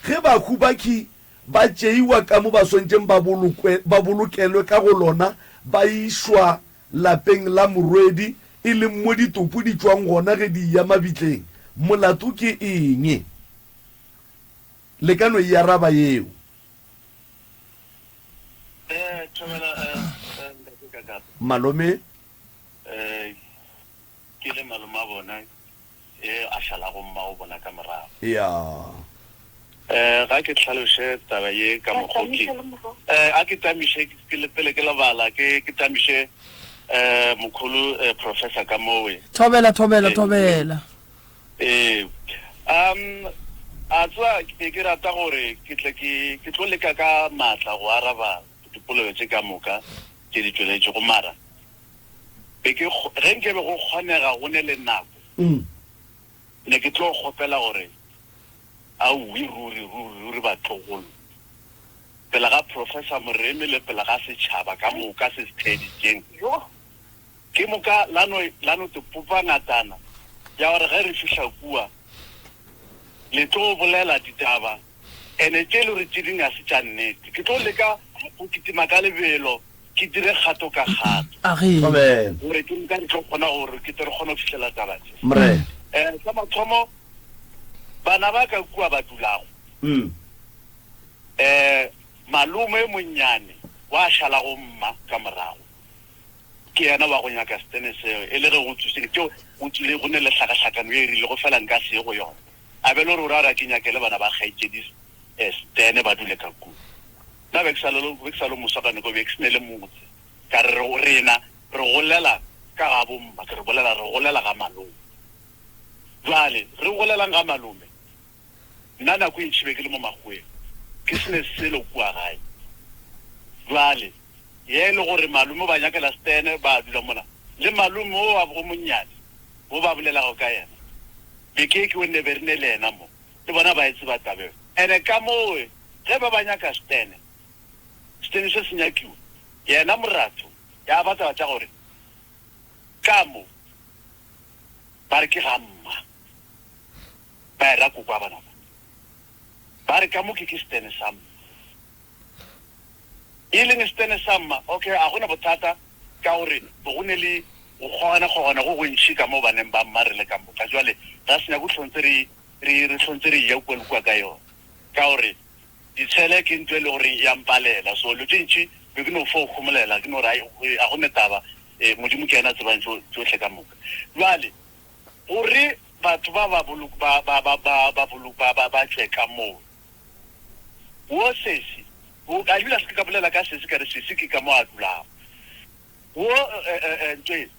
ge bahu bakhi ba tšeiwa ka mo ba swantšeng ba bolokwe, ba bolokelwe ka go lona, ba išwa lapeng la morwedi, e leng mo ditopo di tšwang gona ge di eya mabitleng. Molato ke eng? Le ka no e araba yeo. Eh, thobela, eh, eh, Ntate Kakapa. Malome. Eh, ke le malome a bona e a šalago mmago bona ka morago. Ya. Eh, ga ke hlaloše taba ye ka mokgo ke. Eh, a ke tamiše ke le pele ke lebala ke ke tamiše eh mokholo eh, professor ka mowe. Thobela, thobela, thobela. Ee. Um a tseba ke ke rata gore ke tle ke ke tlo leka ka matla go araba dipolelo tše ka moka tše di tšweletšego mara be ke ge nke be go kgonega go ne le nako ne ke tlo kgopela gore aowi ruri ruri ruri batlogolo pele ga Professor Moremi le pele ga setšhaba ka moka se se theeditšeng ke moka la no la no tepopa ngatana ya gore ge re fihla kua le tlo bolela ditaba ene tše le re tše ding ga se tša nnete ke tlo leka go kitima ka lebelo ke dire kgato ka kgato. Age. Amen. Gore ke nka re tlo kgona gore ke tle re kgone go fihlela taba tše. Morena. Eh, sa mathomo, bana ba ka kua ba dulago, Mm. eh, malome e monnyane wa šalago mma ka morago, ke yena wa go nyaka setene seo, e le ge go tswile, tšeo go tswile, go ne le hlakahlakano ye e rilego, fela nka se ye go yona. A be le gore o ra gore a ke nyakele bana ba kgaetšedi, eh, setene ba dule ka kua. Nna be ke sa le, be ke sa le moswa ka nako, be ke se ne le motse. Ka re, re, rena re golela ka ga bomma, ke re bolela, re golela ga malome. Bjale, re golelang ga malome? Nna nako e ntši be ke le mo makgoweng, ke se ne selo kua gae. Bjale, ye e le gore malome o ba nyakela setene, ba dula mola. Le malome o wa bo monnyane, wo ba bolelago ka yena, be ke ke o ne be re ne le yena mo, le bona ba e tseba taba eo. Ene ka mowe, Ge ba ba nyaka setene, setene se se nyakiwa, yena moratho ya ba taba tša gore ka mo ba re ke ga mma, ba era koko wa bana ba, ba re ka mo ke ke setene sa mma. E leng setene sa mma, okay, a gona bothata ka gore bo go ne le go kgogana-kgogana go gontši ka mo baneng ba mma re le ka moka. Jwale ra se nyake go hlontse re, re, re hlontse re eya kua le kua ka yona. Ka gore ditshele ke ntho e le gore ya mpalela, so dilo tše ntši be ke no fo homolela, ke no re ai, a go ne taba, e, Modimo ke yena a tsebang tšo, tšohle ka moka. Bjale, gore batho ba ba bolok, ba, ba, ba, ba, ba bolok, ba, ba, ba tšwe ka moo, wo sesi, wo, a ebile a se ke ka bolela ka sesi, ka re sesi ke ka mo a dulago, wo, e, e, e, ntho e,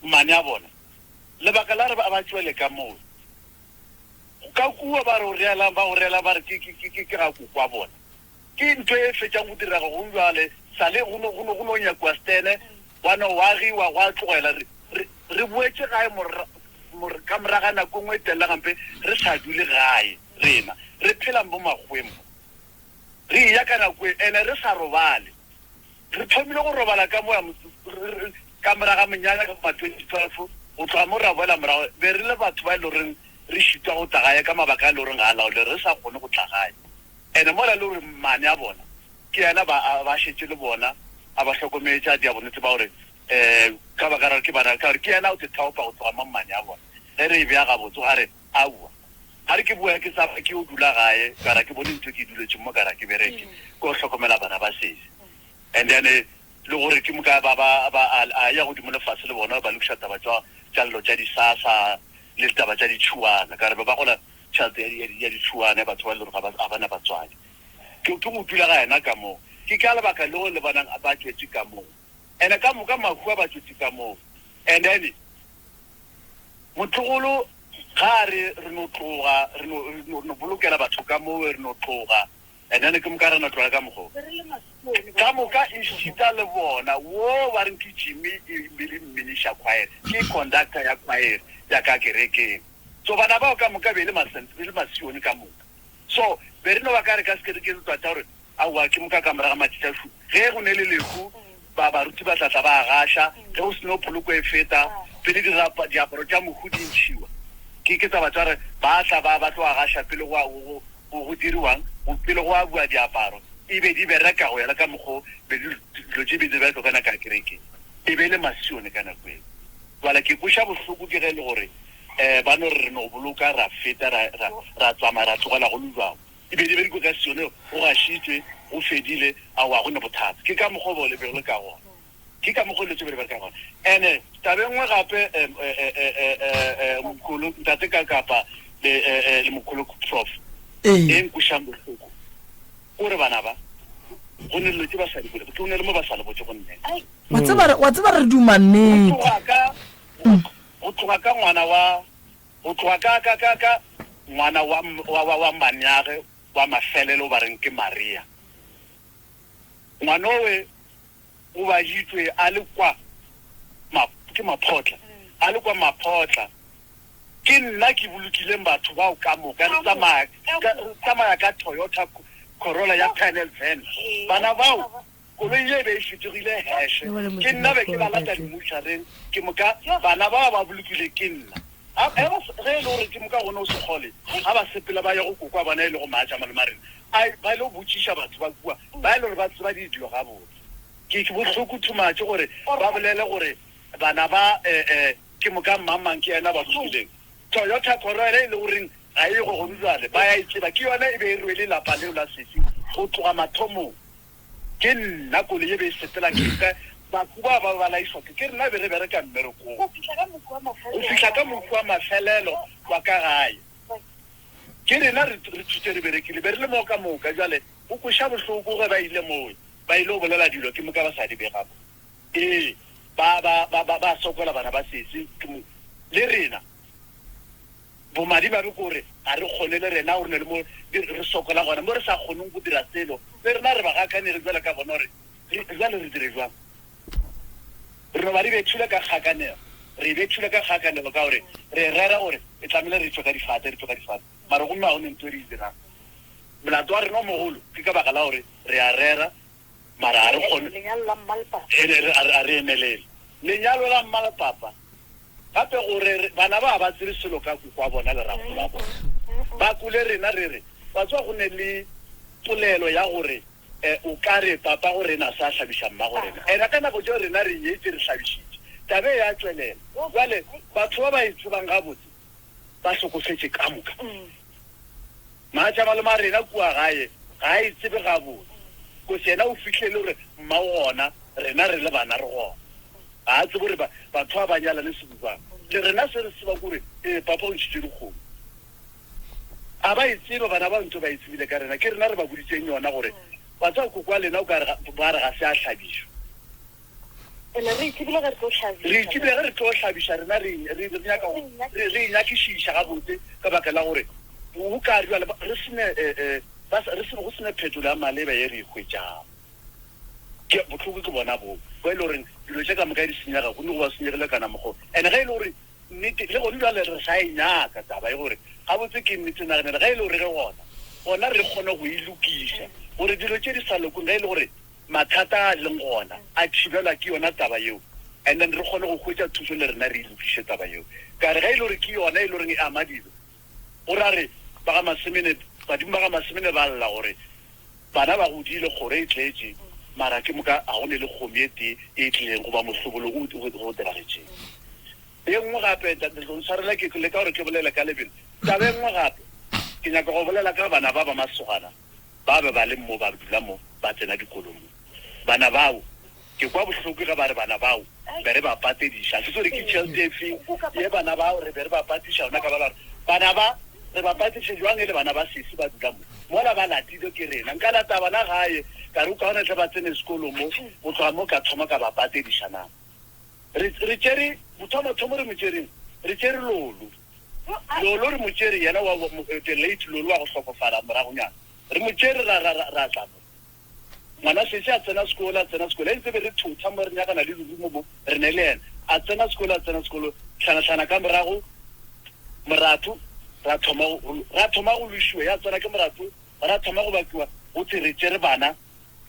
mmane a bona, lebaka la re ba, ba tšwele ka moo, Ka kua ba re o reelang, ba o reelang ba re ke, ke, ke, ke ga koko wa bona. Ke ntho e fetšang go direga gong bjale, sa le go no, go no, go no nyakiwa setene, gwa no agiwa, gwa tlogela. Re, re, re boetše gae mora, mor, ka morago ga nako e nngwe e telele gampe, re sa dule gae rena. Re phela mo makgoweng mo. Re eya ka nako e, ene re sa robale. Re thomile go robala ka moya ka morago ga monyanya ka ma 2012, go tloga mo ra boela morago. Be re le batho ba e le goreng re šitwa go tla gae ka mabaka a e le goreng ga a laolege, re sa kgone go tla gae. And-e mola e le gore mmane a bona ke yena ba, a ba šetše le bona, a ba hlokometše, a dia bonnete ba gore um ka baka la gore ke bana, ka gore ke yena o te thaopa go tloga mo mmane a bona. Ge re e bea gabotse, gwa re, Aowa. Ga re ke boya ke tsamaya ke yo dula gae, ka ra ke bone ntho e ke e duletšeng mo, ka ra ke bereke, ke yo hlokomela bana ba sesi. And then le gore ke moka ba ba ba a a ya godimo le fase le bona ba lokiša taba tša tša llo tša disasa le ditaba tša ditšhuana, ka re be ba gola tšhelete ya ya ya ditšhuana batho ba e le gore ga ba ga ba na batswadi. Ke ke go dula ga yena ka moo. Ke ka lebaka leo le bonang ba tšwetše ka moo. And ka moka mahu a ba tšwetše ka moo. And then motlogolo ga a re re no tloga re no re no bolokela batho ka moo re no tloga and then ke moka re no tloga ka mokgo ka moka e šita le bona wo ba reng ke Jimmy e bile mminiša choir ke conductor ya choir ya ka kerekeng so bana bao ka moka be le le masione ka moka so be re no ba ka re ka se ke re ke twa tša gore Aowa, ke moka ka morago ga matšatši a šupa, ge go ne le lehu, ba baruti ba tla tla ba a gaša, ge go se no poloko e feta, pele dirapa, diaparo tša mohu di ntšhiwa. Ke, ke taba tša gore ba tla ba, ba tlo a gaša pele go, go, go, go diriwang, go, pele go abua diaparo, e be di bereka go ya le ka mokgo be di, dilo tše be di bereka ka nako ya kerekeng. E be e le masione ka nako eo. Bjale ke kweša bohloko ke ge e le gore, um ba no re re no boloka ra feta, ra, ra, ra tsamaya ra tlogela go le bjalo. E be di berikwe ka Sione, go gašitšwe, go fedile, aowa, go ne bothata. Ke ka mokgwa o be le bego le ka gona. Ke ka mokgwa o dilo tše be di bereka gona. And-e taba e nngwe gape, um, mkhulu, ntate ka kapa le, le mkhulu Prof, e nkwešang bohloko, ke gore bana ba, go ne dilo tše ba sa di bole, go ne le mo ba sa le botše go nnete. Wa tseba re, wa tseba re duma Go nnete. tloga ka, go tloga ka ngwana wa Go tloga ka, ka, ka, ka ngwana wa, wa, wa, wa mmaneage wa mafelelo ba reng ke Maria. Ngwanowe o baditšwe a le kwa ma, ke Maphotla, a le kwa Maphotla. Ke nna ke bolokileng batho bao ka moka, re tsamaya ka, re tsamaya ka Toyota Corolla ya panel van. Bana bao Koloi ye e be e fetogile heše. Ke nna be ke ba lata dimmušareng, ke moka bana bao ba bolokilwe ke nna. A, ge ba, ge e le gore ke moka go no se kgole, ga ba sepela ba ye go koko wa bona e lego Maatša malome a rena, a ba ile go botšiša batho ba kua, ba e le gore ba tseba dilo gabotse. Ke, ke bohloko too much gore ba bolele gore bana ba, eh, eh, ke moka mang-mang ke yena ba bolokileng. Toyota Corolla e le goreng ga e go gone bjale, ba ya e tseba, ke yona e be e rwele lapa leo la sesi go tloga mathomong. Ke nna koloi e be e sepela ke ka baku ba ba ba laišwa ke ke rena be re bereka mmerekong go fihla ka mohu wa mafelelo wa ka gae. Ke rena re re thutse re berekile be re le moo ka moka. Jwale go kweša bohloko ge ba ile moo ba ile go bolela dilo ke moka ba sa di bega mo. Ee ba ba ba ba ba sokola bana ba sesi ke mo le rena. Bomadimabe ke gore ga re kgone le rena gore ne le mo re sokola gona, mo re sa kgoneng go dira selo, le rena re bagakanegi bjalo ka bona gore bjale re dire bjang. Re no ba re bethile ka kgakanego, re bethile ka kgakanego ka gore re rera gore e tlamehile re tšwe ka difate, re tšwe ka difate, mara gomme ga go ne ntho e re e dirang. Molato wa rena o mogolo ke ka baka la gore re a rera mara ga re kgone, ga re emelele. Lenyalo la mma le papa Gape gore bana ba ba tsebe selo ka koko wa bona le rakgolo wa bona. Ba kwele rena re re, Wa tseba go ne le polelo ya gore o ka re papa go rena a sa hlabiša mmago rena. Ena ka nako tšeo rena re nyetše re hlabišitše. Taba e ya tšwelela. Bjale batho ba ba e tsebang gabotse ba hlokofetše ka moka. Maatšamalome a rena kua gae ga a e tsebe gabotse. Kose yena o fihlile le gore mma o gona, rena re le bana re gona. Ga a tsebe gore ba, batho ba ba nyalane sebubang. Le rena se re se tsebang ke gore, ee, papa o ntšhitše dikgomo. A ba e tsebe, bana ba ntho ba e tsebile ka rena. Ke rena re ba boditšeng yona gore, wa tseba koko wa lena o ka re ga, ba re ga se a hlabišwa. Ene re e tsebile ge re tlo hlabiša. Re e tsebile ge re tlo hlabiša, rena re, re, re nyaka go, re, re e nyakišiša gabotse ka baka la gore go ka bjale re se ne, eh, eh, ba sa, re se, go se ne phetolo ya maleba ye re e hwetšago. Ke, bohloko ke bona boo, bo e le goreng dilo tše ka moka di senyega, gomme go ba senyegile kana mokgwa. And ge e le gore nnete, le gone bjale re sa e nyaka taba ye gore gabotse ke nnete, naganela ge e le gore ge gona, gona re kgone go e lokiša, gore dilo tše di sa lokeng, ge e le gore mathata a leng gona a thibelwa ke yona taba yeo, and then re kgone go hwetša thušo le rena re e lokiše taba yeo. Ka re ge e le gore ke yona e le goreng e ama dilo. Go ra re ba ga Masemene, badimo ba ga Masemene ba lla gore bana ba godile, kgoro e tletše, mara ke moka ga go ne le kgomo e tee e tlileng goba mohlobolo o o diragetšeng. Ye nngwe gape, ntate, le tlo ntshwarela ke leka gore ke bolele ka lebelo. Taba e nngwe gape, ke nyaka go bolela ka bana ba ba masogana ba be ba le mo, ba dula mo, ba tsena dikolo mo. Bana bao, Ke kwa bohloko ge ba re bana bao be re ba patediša. Se tsore ke tšhelete efe ye bana bao re be re ba patiša yona ka ba ba re bana ba re ba patiše jwang e le bana ba sesi ba dula mo mola ba latile ke rena. Nka lata bana gae ka re o kaone tle ba tsene sekolo mo go tloga mo ka thoma ka ba patediša na. Re re tšere mothomathomo re mo tšereng re tšere Lolo. Lolo re mo tšere yena wa the late Lolo wa go hlokofala moragonyana. Re mo tšere ra ra ra tla mo. Ngwana sesi a tsena sekolo, a tsena sekolo, e ntse be re thotha mo re nyakana le lerumo mo, re ne le yena. A tsena sekolo, a tsena sekolo, hlanahlana ka morago, moratho, ra thoma go, ra thoma go lwešiwa, ya tsena ke moratho, ra thoma go bakiwa, go thwe re tšere bana,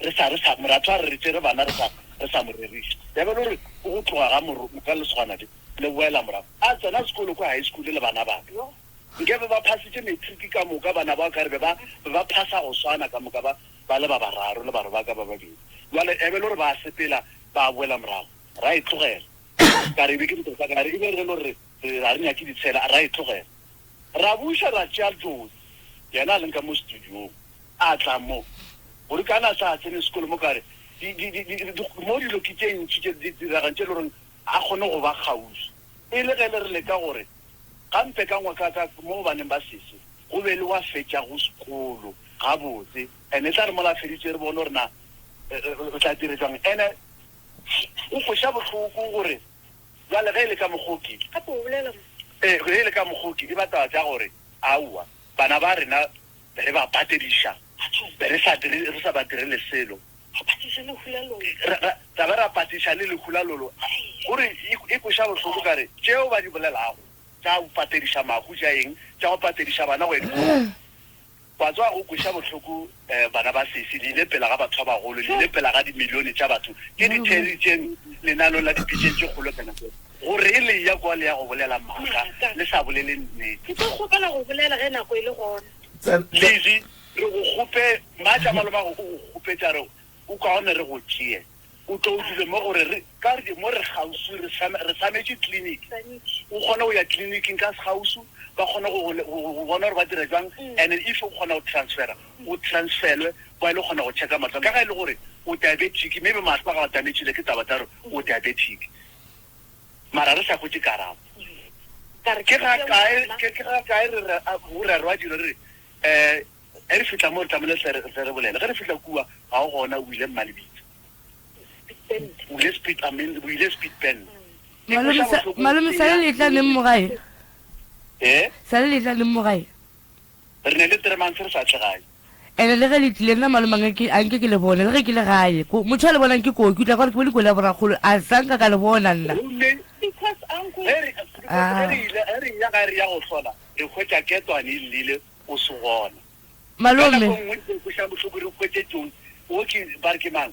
re sa, re sa, moratho a re re tšere bana re sa, re sa mo reriša. Ya be le gore o go tloga ga moro, ga lesogana le, le boela morago. A tsena sekolo kwa high school le bana ba ka. Nke be ba phasitše matric ka moka, bana ba ka re be ba, be ba phasa go swana ka moka ba, ba le ba bararo le barwa ba ka ba babedi. Bjale e be e le gore ba a sepela ba boela morago, ra e tlogela. Ka re e be ke dilo tsa ka, ka re e be re le gore re, ga re nyake ditshela, ra e tlogela. Ra buša ra tšea Jozi, yena a leng ka mo studiong, a tla mo. Gore kana a sa tsene sekolo mo, ka re di, di, di, di, di, mo dilo ke tše ntši tše di diregang tše e le goreng a kgone go ba kgauswi. E le ge le re leka gore gampe ka ngwa ka, ka mo baneng ba sese, go be le wa fetšago sekolo gabotse, and e tla re mola a feditše re bone gore na re tla dire jwang. And go kweša bohloko gore bjale ge e le ka mokgoki, Gape o bolela mo. ee, ge e le ka mokgoki e ba taba tša gore aowa bana ba rena be re ba patediša, be re sa dire, re sa ba direle selo. Ra patiša lehu la lolo. Ra, ra, ra ba ra patiša le lehu la lolo. Gore e, e kweša bohloko ka re tšeo ba di bolelago tša go patediša mahu tša eng, tša go patediša bana go ya dikolong. Wa tseba go kweša bohloko bana ba sesi, le ile pela ga batho ba bagolo, le ile pela ga dimilione tša batho tše di theeditšeng lenanong la dipitšeng tše kgolo ka nako gore e le eya kwa le ya go bolela maaka, le sa bolele nnete. Ke tlo kgopela go bolela ge nako e le gona. Lizzy, re go kgope, Mmatša malomago o go kgopetša re o kaone re go tšee. O tlo o dule mo gore re, ka re mo re kgauswi, re sa, re sametše clinic. O kgone go ya clinicing ka sekgauswi, ba kgone go go, go, go bona gore ba dira jwang, and if o kgona go transfera, o transferwe, ba ile kgona go checka mahlo. Ka ga e le gore o diabetic, maybe mahlo a gago a damagile ke taba tsa gore o diabetic. Mara re sa hwetše karabo. Ke ga kae, ke, ke ga kae re, re, go rerwa dilo re re, eh, Ge re fihla mo re tlamehile hle re re bolele. Ge re fihla kua, ga o gona, o ile Mmalebitsa. O ile Speed, I mean, o ile Speed Bend. Ke Malome kweša sa, bohloko malome ke sa le ya letla neng mo gae? Eh? Sa le letla neng mo gae? Re ne le three months re sa tle gae. Ene le ge le tlile nna malome anke ke anke ke le bone le ge ke le gae. Ko motho a le bonang ke koki o tla kwa re ke bone koloi ya borakgolo a sanka ka le bona nna. Gomme Because uncle ge re because ge Ah. re ile ge re eya gae re ya go hlola, re hwetša ketwane e llile o se gona. Ka Malome. nako nngwe e kweša bohloko re hwetše Jones, o ke, ba re ke mang?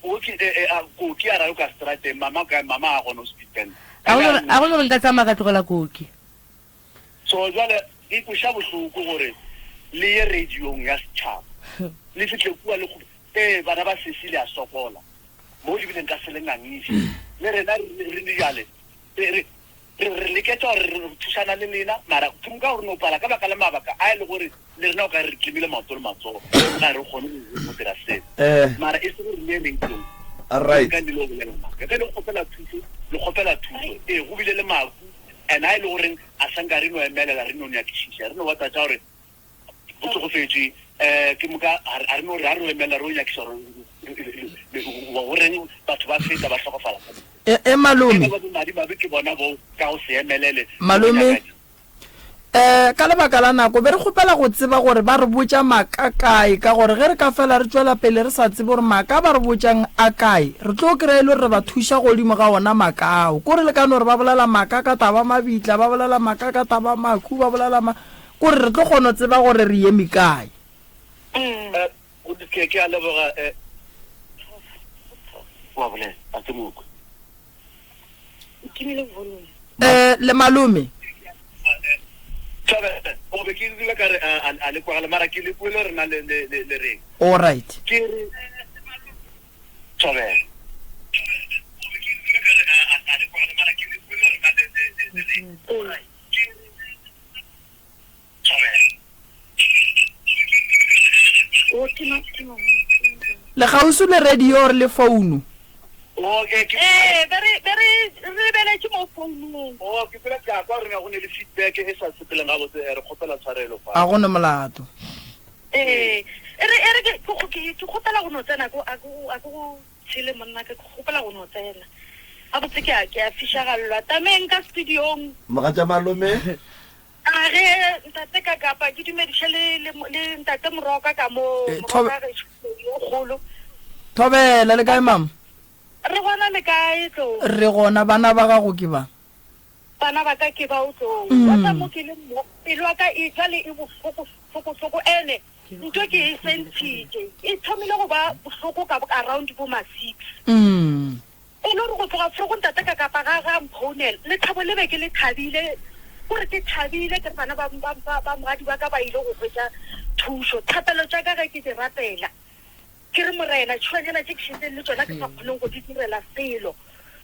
O ke, e, e, a, Koki a raloka seterateng, mama o kae? Mama ga a gona o Speedbend. A go no, a go no re nka tsamaya ka tlogela Koki. So jwale e kweša bohloko gore le ye radiong ya setšhaba, le fihle kua le kgope, ee, bana ba sesi le a sokola, mo le bileng ka se le ngangiše. Le rena re, re, re bjale, re, re, Re, re leketša gore re, re thušana le lena, mara ke moka gore no pala ka baka la mabaka a e le gore le rena o ka re re tlemile maoto le matsogo, ga re kgone go, go dira selo. Eh. Mara e se gore le ye radiong, Alright. ka le lo bolela maaka. Ge le kgopela thuso, le kgopela thuso. Ee, go bile le mahu, and a e le goreng a sa nka re no emelela, re no nyakišiša, re no bata tša gore go hlokofetše um ke moka a re no re a re emelela re o nyakiša gore go reng batho ba feta ba hlokofala E, e malome. Madimabe ke bona bo ka go se emelele. Malome, eh, ka lebaka la nako be re kgopela go tseba gore ba re botša maaka kae, ka gore ge re ka fela re tšwela pele re sa tsebe gore maaka a ba re botšang a kae, re tlo kry-a e le gore re ba thuša godimo ga ona maaka ao. Kore le ka no re ba bolela maaka ka taba mabitla, ba bolela maaka ka taba makhu, ba bolela ma. Kore re tlo kgona go tseba gore re eme kae. Eh, ke, ke a leboga, eh, wa bolela, a ke mo kwe. Ntimile volume. Eh, le malome. Thobela, O be ke dula ka re a, a le kwagale mara ke le kwele gore na le, le, le, le reng. All right. Ke re, Thobela. Le kgauswi le radio or le founu? Okay, ke Ee, be re be re re lebeletše mo founung. Oh, ke tsela ke a kwa re go ne le feedback e sa sepeleng gabotse, eh, re kgopela tshwarelo fa. A go ne molato. Ee, e re e re ke ke ke ke kgopela go no tsena ko a ke go a ke go tshele monna ka ke kgopela go no tsena. Gabotse ke a ke a fišagallwa. Tameng ka studiong. Mogatša malome. A ge ntate ka kapa ke dumediše le, le, le ntate Moroka ka mo, Eh, Thobe- Moroka gešo yo kgolo. Thobela, le kae mama? Re gona le kae Tlou? Re gona, bana ba gago ke ba? Bana ba ka ke bao Tlou. Mm. Wa tla mo ke le mo, pelo ya ka e jwale e bohloko, hloko, hloko. Ene ntho ke e sentšhitše. E thomile go ba bohloko ka around bo ma 6. Mm. E le gore go tloga fo go ntate ka kapa ga ga mphounela, lethabo le be ke le thabile, gore ke thabile ke re bana ba, ba, ba, ba mogadi wa ka ba ile go hwetša thušo. Thapelo tša ka ge ke di rapela, ke re, Morena, tšhuanyana tše ke šetšeng le tšona ke sa kgoneng go di direla selo,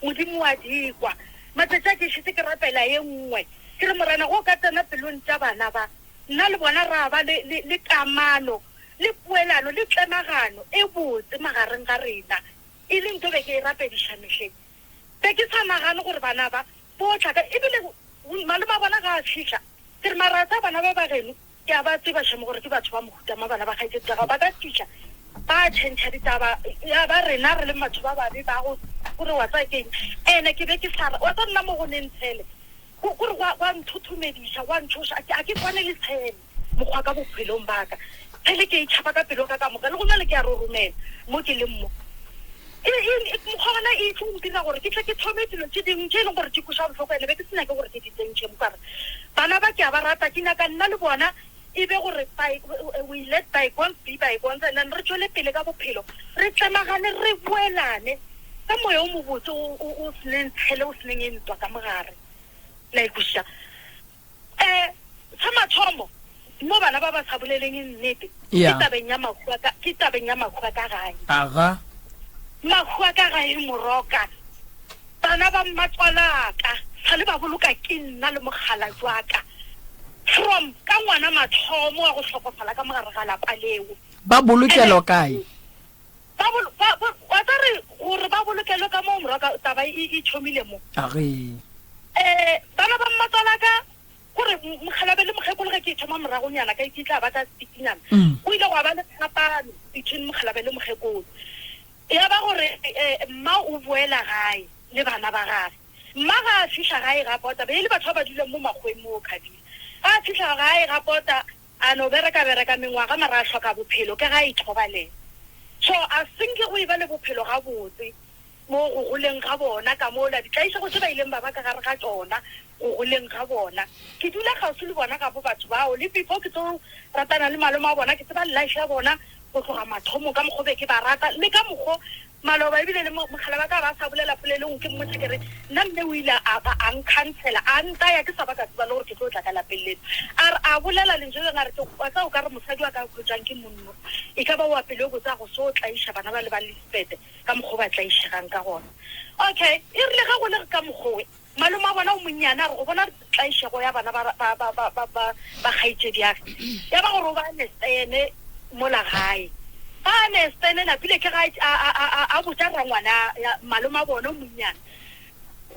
Modimo wa di kwa. Matšatši a ke šetše ke rapela ye nngwe, ke re, Morena, ge o ka tsena pelong tša bana ba, nna le bona ra ba le, le, le kamano, le poelano, le tlemagano e botse magareng ga rena. E le nto be ke e rapediša mehleng. Be ke sa nagane gore bana ba bo tla ka, ebile malome a bona ga a fihla, ke re mara tsa bana ba ba geno ke a ba tseba shame gore ke batho ba mohuta ma bana ba kgaetšedi tša gago ba ka fihla ba tšhentšha ditaba ya ba rena re leng batho ba babe ba go gore wa tsaya keng ene ke be ke sa wa tsa nna mo go neng tshele gore gwa nthothomediša gwa ntšhoša a ke kwane le tshele. Mokgwa ka bophelong ba ka. Tshele ke e tšhaba ka pelo ka ka moka, le gona le ke a roromela mo ke leng mo. E, e, e, mokgwa gona e tlo ntira gore ke tle ke thome dilo tše dingwe tše e leng gore di kweša bohloko, ene be ke se nyake gore ke di tsentšhe mo ka re bana ba ke a ba rata, ke nyaka nna le bona e be gore by, we let bygones be bygones and then re tšwele pele ka bophelo, re tlemagane, re boelane ka moya o mobotse o, o, o seneng tshele, o seneng e ntwa ka mogare. La e kwešiša? Um sa mathomo, mo bana ba ba sa boleleng nnete, ke Ya. tabeng ya mahu a ka, ke tabeng ya mahu a ka gae. Aga. Mahu a ka gae moroka. Bana ba mmatswalaka sa le ba boloka ke nna le mokgalabje wa ka. From ka ngwana mathomo wa go hlokofala ka mogare ga lapa leo. Ba bolokelwa Ene kae? ba bolo, ba, ba, wa tsa re gore ba bolokelwe ka moo moroka taba e, e thomile mo. Age. Eh, bana ba mmatswalaka, gore mokgalabe le mokgekolo ge ke e thoma moragonyana ka ke tla ba ka speakinyana, go ile gwa ba le phapano between mokgalabe le mokgekolo. Ya ba gore eh, mma o boela gae le bana ba gage. Mma ga a fihla gae ga pota, be e le batho ba ba dulang mo makgoweng mo Khabile. Ga a fihla gae ga pota, A no bereka bereka mengwaga mara a hloka bophelo ke ga a ithobalela. So a senke go eba le bophelo gabotse mo go goleng ga bona ka mola ditlaišego tše ba ileng ba ba ka gare ga tšona go goleng ga bona. Ke dula kgauswi le bona gabo batho bao le before ke tlo ratana le malome wa bona ke tseba life ya bona go tloga mathomong ka mokgo be ke ba rata le ka mokgo Maloba ebile le mogala wa ka ba sa bolela polelo engwe ke mmotša ke re nna mme o ile a ba a nkhansela a ntaya ke sa ba ka tseba le gore ke tlo tla ka lapeng leno. A re a bolela lentšu le lengwe a re ke wa tseba o ka re mosadi wa ka a hwetšwang ke monno e ka ba wa pelo e botse a go so tlaiša bana ba le ba Lisbeth ka mokgwa o ba tlaišegang ka gona. Okay e rile ge go le ka mokgwa we Malome wa bona o monnyane a re go bona tlaišego ya bana ba, ba, ba, ba, ba, ba, ba kgaetšediage, ya ba gore o ba nestene mola gae. Ba nestene napile ke ga a, a, a, a, a botša rangwana ya malome wa bona o monnyane,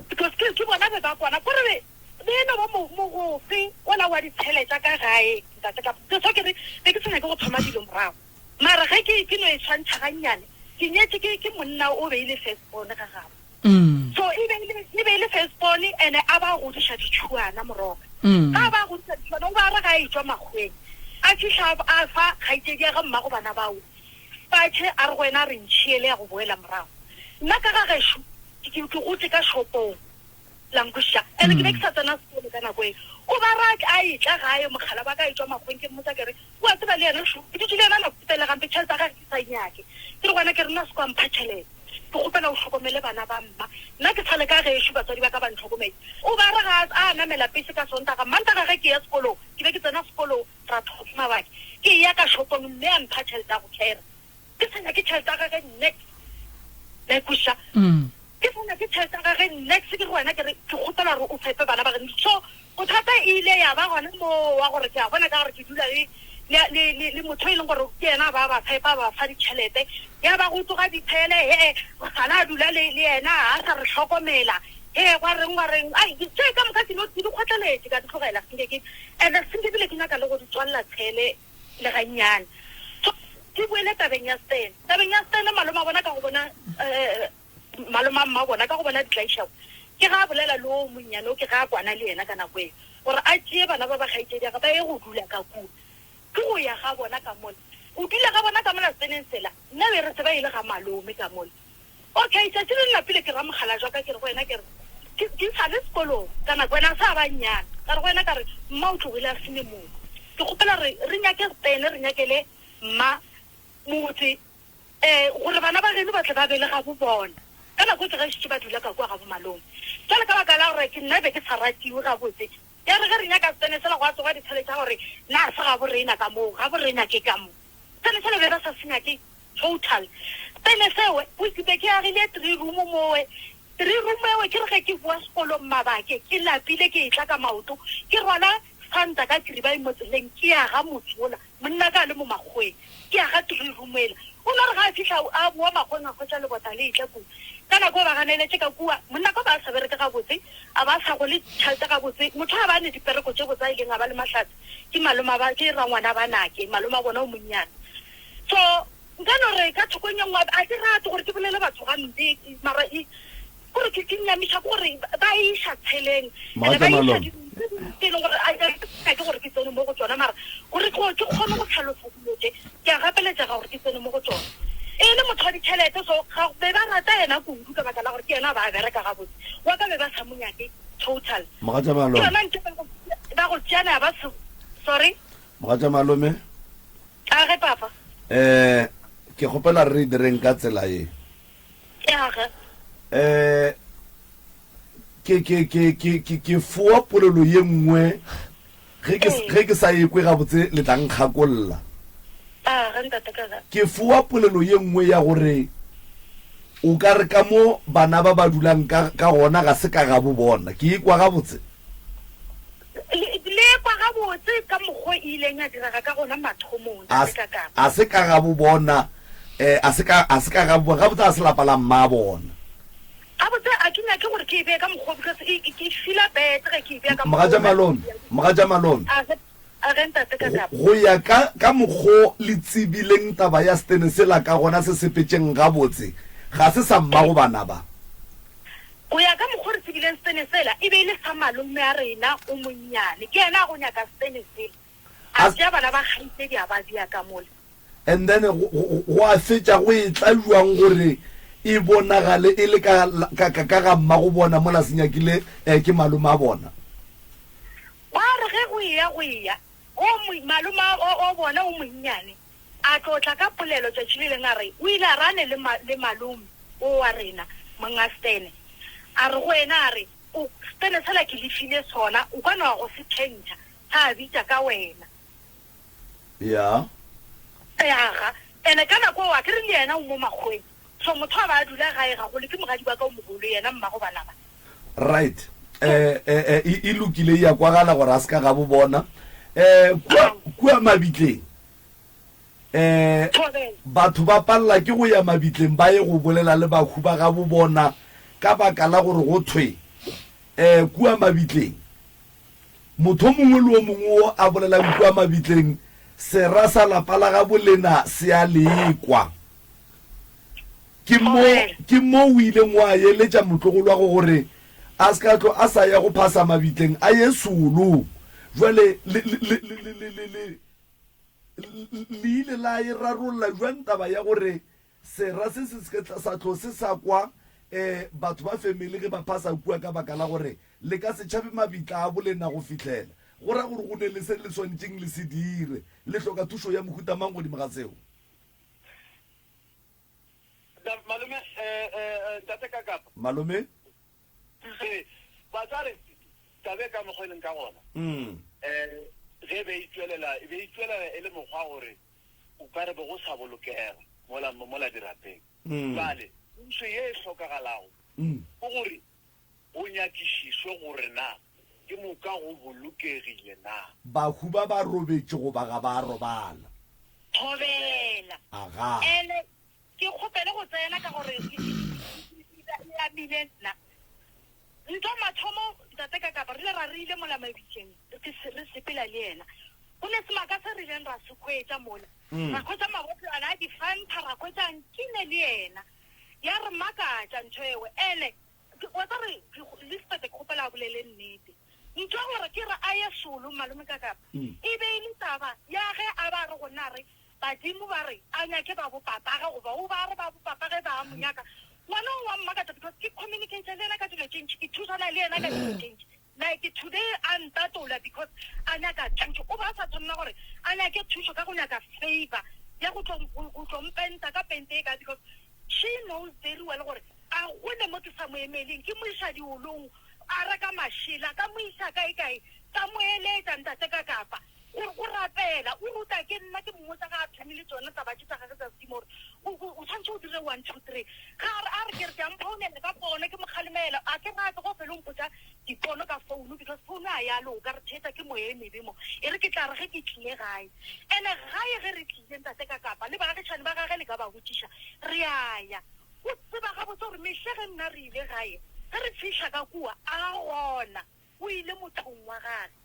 because ke, ke bona be ba kwana, kore be, be e no ba mo, mogofe ola wa ditshele tša ka gae, ntate ka, ke so ke re, be ke sa nyake go thoma dilo morago. Mara ge ke, ke no e tshwantšha gannyane, ke nyetše ke, ke monna o be e le first born ga gabo. So e be e le, e be e le first born and a ba godiša ditšhuana moroka. Ga a ba godiša ditšhuana, o ba re ga a etšwa makgweng, a fihla a fa kgaetšedi ya ga mmago bana bao patšhe, a re go yena a re ntšhiele ya go boela morago. Nna ka ga gešo ke, ke gotše ka shopong. La nkwešiša? And ke be ke sa tsena sekolo ka nako e. O ba re a etla gae, mokgalabje wa ka a etšwa makgweng, ke mmotsa ke re, O a tseba le yena šo, ke dutše le yena nako e telele gampe, tšhelete ya gage ke sa e nyake. Ke re gona ke re nna se kwa mpha tšhelete. Ke kgopela o hlokomele bana ba mma. Nna ke sa le ka gešo, batswadi ba ka ba ntlhokometše. O ba re ga a namela pese ka Sontaga, Mantaga ge ke eya sekolong, ke be ke tsena sekolo ra thoma mabaka. Ke eya ka shopong mme a mpha tšhelete ya go khera. Ke sa nyake tšhelete ya gage niks. La e kwešiša? Ke sa nyake tšhelete ya gage niks. Ke re go wena ke re ke kgopela gore o fepe bana ba geno. So bothata e ile ya ba gona moo wa gore ke a bona ka gore ke dula le le le le le motho e leng gore ke yena a ba ba fepa a ba fa ditšhelete. Ya ba go tsoga diphele he sala a dula le le yena a sa re hlokomela. He gwa reng gwa reng. Ai tše ka moka ke no ke di kgotleletše ka di tlogela senke ke and senke bile ke nyaka le go di tswalela tshele le gannyane. So ke boele tabeng ya Stan. Tabeng ya Stan malome a bona ka go bona eh, malome a mma bona ka go bona ditlaišego ke ga a bolela le o monnyane o ke ga a kwana le yena ka nako eo gore a tšee bana ba ba kgaetšedi ya ga ba ye go dula ka kua. Ke go ya ga bona ka mola. Go dula ga bona ka mola steneng sela, nna be re tseba e le ga malome ka mola. Okay, tšatši le napile ke ra mokgalajwa wa ka ke re go yena ke re, ke, ke sa le sekolong ka nako ena, a sa ba nnyane. Ka re go yena ka re, mma o tlogile a sene motse. Ke kgopela re, re nyake stene re nyakele mma motse, eh, gore bana ba geno ba tle ba be le gabo bona. Ka nako e ke ge šetše ba dula ka kua gabo malome. Bjale ka baka la gore ke nna be ke sa ratiwe gabotse, Ya re ge re nyaka setsene sela gwa tsoga ditshele tša gore na se gabo rena ka moo, gabo rena ke ka mo. Setsene sela be ba sa se nyake total. Setsene sewe o itse be ke agile three room mowe, three room ewe ke re ge ke boa sekolong mabake ke lapile ke etla ka maoto ke rwala santa ka kiribai mo tseleng ke ya ga motse wola monna ka a le mo makgoweng ke ya ga three room ela. O no re ga a fihla a boa makgoweng a hwetša lebota le etla kua. Ka nako eo ba ganeletše ka kua, monna ka ba a sa bereke gabotse, a ba a sa gole tšhelete gabotse. Motho a ba a ne dipereko tše botse a ileng a ba le mahlatse ke malome a ba, ke rangwana ba nake, malome a bona o monnyane. So nka no re ka thokong ye nngwe a ke rate gore ke bolele batho gampe, mara e, kore ke, ke nyamiša ke gore ba e iša tsheleng, and Mogatša ba iša malome. dilong tse dingwe tse e leng gore a ke nyake gore ke tsene mo go tšona, mara gore ke, ke kgone go hlalosa dilo tše, ke a gapeletšega gore ke tsene mo go tšona. E le motho wa ditšhelete, so ga be ba rata yena kudu ka baka la gore ke yena a ba a bereka gabotse. Wa ka be ba sa mo nyake total. Mogatša Ke malome. yona ntho ba go ba go tšeana ba se sorry. Mogatša malome. A ge papa. Eh ke kgopela re direng ka tsela ye. Ya ge. Eh ke ke ke ke ke ke foa polelo ye nngwe Ge ke, ge ke sa ekwe gabotse le tla nkgakolla. A ge ntate ka ga. Ke foa polelo ye nngwe ya gore o ka re ka mo bana ba ba dulang ka, ka gona ga se ka gabo bona. Ke ekwa gabotse? Le, le ekwa gabotse ka mokgo e ileng ya direga ka gona mathomong, A, ntate Kakapa. a se ka gabo bona, eh, a se ka, a se ka gabo bona. Gabotse ga se lapa la mmabona. Gabotse a ke nyake gore ke e bee ka mokgwa o because e, ke feela bad ge ke e bea ka mokgwa Mogatša o. Malome, Mogatša Malome, A ge, a ge ntate ka go, kapa. go ya ka, ka mokgo le tsebileng taba ya setene sela ka gona se sepetšeng gabotse, ga se sa mmago bana ba. Go ya ka mokgo re tsebileng setene sela, e be e le sa malome a rena o monnyane. Ke yena a go nyaka setene sela. A A tšea bana ba kgaitsedi a ba bea ka mola. And then go, go, go a fetša go etla bjang gore e bonagale e le ka, ka, ka, ka ga mmago bona mola se nyakile eh, ke malome a bona? Gwa re ge go eya go eya, o mo, malome a, o, o bona o monnyane a tlo tla ka polelo tšatši le leng a re o ile a ra ne le, ma, le malome o wa rena, monga Stene. A re go yena a re, O, Stene sela ke le file sona, o ka no ya go se tšhentšha, sa bitša ka wena. Ya. Yaga. Ene ka nako eo akere le yena o mo makgoweng. So motho a ba a dula gae gagolo ke mogadi wa ka o mogolo yena mmago bana ba. Right. Eh, eh, eh, e, e lokile e ya kwagala gore a se ka gabo bona. Eh, kua, kua mabitleng. Eh, Thobela. batho ba palela ke go ya mabitleng ba ye go bolela le bahu ba gabo bona ka baka la gore go thwe eh kua mabitleng Motho o mongwe le o mongwe wo a bolelang kua mabitleng, sera sa lapa la gabo lena se a lekwa. Ke mo, ke mo o ileng wa eletša motlogolo wa go gore a se ka tlo a sa ya go phasa mabitleng, a ye seolong. Jwale le, le, le, le, le, le, le, le ile la e rarolla bjang taba ya gore Sera se se se ke sa tlo se sa kwa um batho ba family ge ba phasa kua ka baka la gore le ka se tšhabe mabitla a bolena go fihlela. Go ra gore go ne le se le swanetšeng le se dire. Le hloka thušo ya mohuta mang godimo ga seo? Malome, eh, eh, ntate Kakapa. Malome? Ee, batswadi, taba e ka mokgwa e leng ka gona, Mm. eh, ge e be e tšwelela, e be e tšwelela e le mokgwa gore o ka re be go sa bolokega mola, mola dirapeng. Mm. Bjale, thušo ye e hlokagalago Mm. ke gore go nyakišišwe gore na ke moka go bolokegile na. Bahu ba ba robetše goba ga ba robala? Thobela. Aga. Ene Ke kgopele go tsena ka gore e amile nna. Ntwa mathomo ntate Kakapa re ile ra re ile mola mabitleng ke re sepela le yena. Go ne semaka se re ileng ra se hwetša mola. Ra hwetša mabotlwana a di-Fanta, ra hwetša nkile le yena. Ya re makatša ntho ewe. Ene wa tsa re Lisbeth ke kgopela a bolele nnete. Ntho ya gore ke re a ye solo malome Kakapa e be e le taba ya ge a ba re go nna a re Badimo ba re a nyake ba bo papage goba o ba re ba bo papage ba a mo nyaka. Ngwana o wa mmakatša because ke communicate le yena ka dilo tše ntši, ke thusana le yena ka dilo tše ntši. Like today a ntatola because a nyaka thušo. O ba a sa tshwanela gore a nyake thušo ka go nyaka favour ya go tlo go tlo mpenta ka pente e ka because she knows very well gore a gone mo ke sa mo emeleng. Ke mo iša diolong, a reka mašela, ka mo iša kae kae, ka mo eletša ntate ka kapa. Go, go rapela, o ruta ke nna ke mmotsa ga a thomile tšona taba tše tša gage tša sedimo gore o, o, o tshwanetse o dire one, two, three. Ga a re, a re ke re ke a mphounela ka pono ke mo kgalemela, a ke rate go fele o mpotša dipono ka founu because founu a ya loka, re theetša ke moya e mebe mo. E re ke tla re ge ke tlile gae. Ene gae ge re tlile ntate ka kapa le baagišane ba gage le ka ba botšiša, re a ya. O tseba gabotse gore mehle ge nna re ile gae, ge re fihla ka kua a gona. O ile mothong wa gage.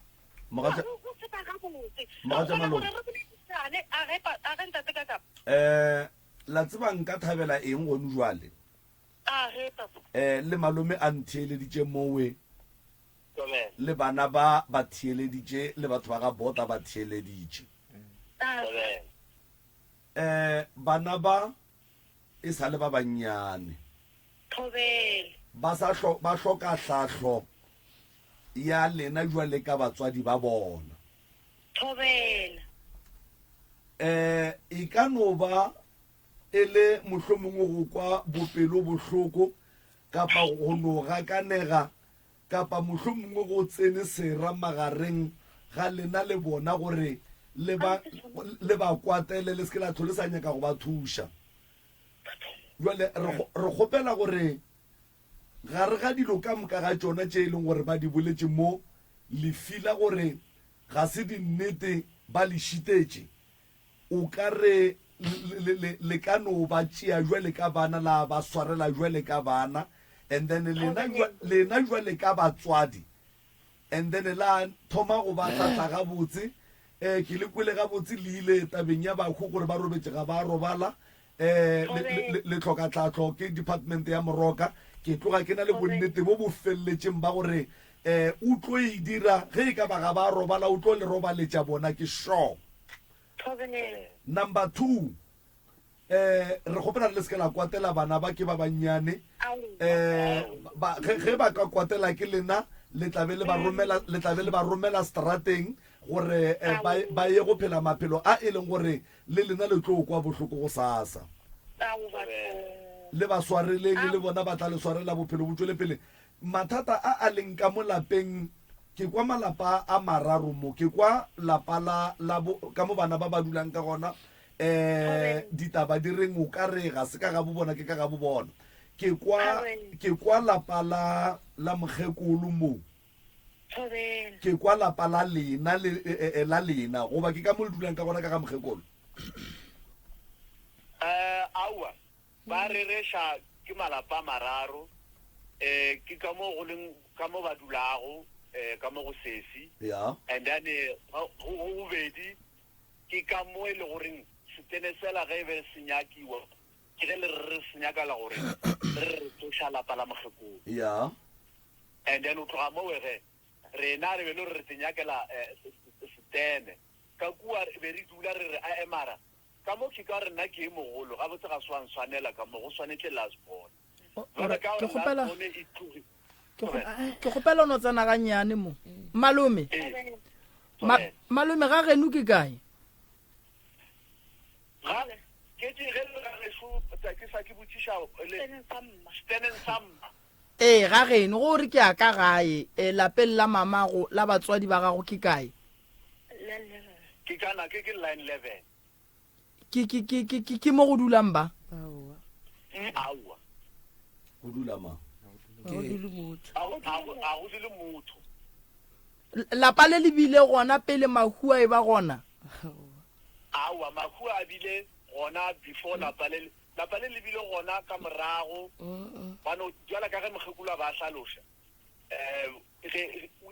Mogatša- O, o tseba gabotse. Re Mogatša kgona Malome. gore re boledišane, a ge pa- a ge ntate ka kapa. Eh, la tseba nka thabela eng gonu jwale? A ge papa. Eh, le malome a ntheeleditše mowe, Thobela. le bana ba ba theeleditše, le batho ba ga Bota ba theeleditše. A Thobela. Eh, bana ba e sa le ba bannyane. Thobela. Ba sa hlo, ba hloka hlahlo ya lena jwale ka batswadi ba bona. Thobela. Eh, e ka no ba e le mohlomongwe go kwa bopelo bohloko kapa go no gakanega kapa mohlomongwe go tsene sera magareng ga lena le bona gore le ba, le ba kwatele le se ke la hlole sa nyaka go ba thuša. Jwale re, re kgopela gore gare ga dilo ka moka ga tšona tše e leng gore ba di boletše mo, le fila gore ga se dinnete ba le šitetše, o ka re le, le, le ka no ba tšea jwale ka bana la ba swarela jwale ka bana, and then lena, lena jwale ka batswadi And then la thoma go ba hlatla gabotse. Eh, ke le kwele gabotse le ile tabeng ya bahu gore ba robetše ga ba robala. Eh, le, le, le hloka tlhahlo ke department ya Moroka. Ke tloga ke na le bonnete bo bo felletšeng ba gore eh, o tlo e dira ge e ka ba ga ba robala o tlo le robaletša bona ke sure. Number 2 eh re kgopela re le seke la kwatela bana ba ke ba bannyane eh ba ge ge ba ka kwatela ke lena le tlabe le ba romela le tlabe le ba romela strateng gore eh, ba ba ye go phela maphelo a e leng gore le lena le tlo kwa bohloko go sasa le ba swareleng le bona ba tla le swarela bophelo bo tšwele pele Mathata a a leng ka mo lapeng, ke kwa malapa a mararo mo, ke kwa lapa la, la bo, ka mo bana ba ba dulang ka gona, um ditaba di reng o ka re ga se ka gabo bona, ke ka gabo bona. Ke kwa, ke kwa lapa la, la mokgekolo mo, ke kwa lapa la lena, le, e, e, e, la lena, goba ke ka mo le dulang ka gona ka ga mokgekolo? Eh, aowa. Ba rereša ke malapa a mararo, eh, ke ka mo go leng, ka mo ba dulago, eh, ka mo go sesi. Ya. And then, go, go bobedi, ke ka mo e le goreng setene sela ge e be se nyakiwa, ke ge le re re se nyakala gore re re tsoša lapa la mokgekolo. Ya. And then o tloga mowe ge, rena re be le gore re te nyakela, eh, setene. Ka kua re be re dula re re, ae mara Ka mo ke ka gore nna ke e mogolo, gabotse ga se wa nswanela ka mo, go swanetše last born. Jwale ka Ke gore last kgopela born e tlogi. ke kgo- ke kgopela o no tsena gannyane mo. Malome. Ee. Ma, malome ga geno ke kae? Ga ke tše ge le ga gešo ke sa ke botšiša le Steneng sa mma. Ee, ga geno, go re ke ya ka gae, e, lapeng la mamago, la batswadi ba gago ke kae? Ke kana, ke, ke line 11. Ke, ke, ke, ke, ke, ke mo go dulang ba? Aowa. Aowa. Go dula mang? Ga go dule motho. A go, a go, a go dule motho. Lapa le le bile gona pele mahu a eba gona? Aowa, mahu a bile gona before lapa le, lapa le le bile gona ka morago. Ba no, bjala ka ge mokgekolo a ba hlaloša, um ge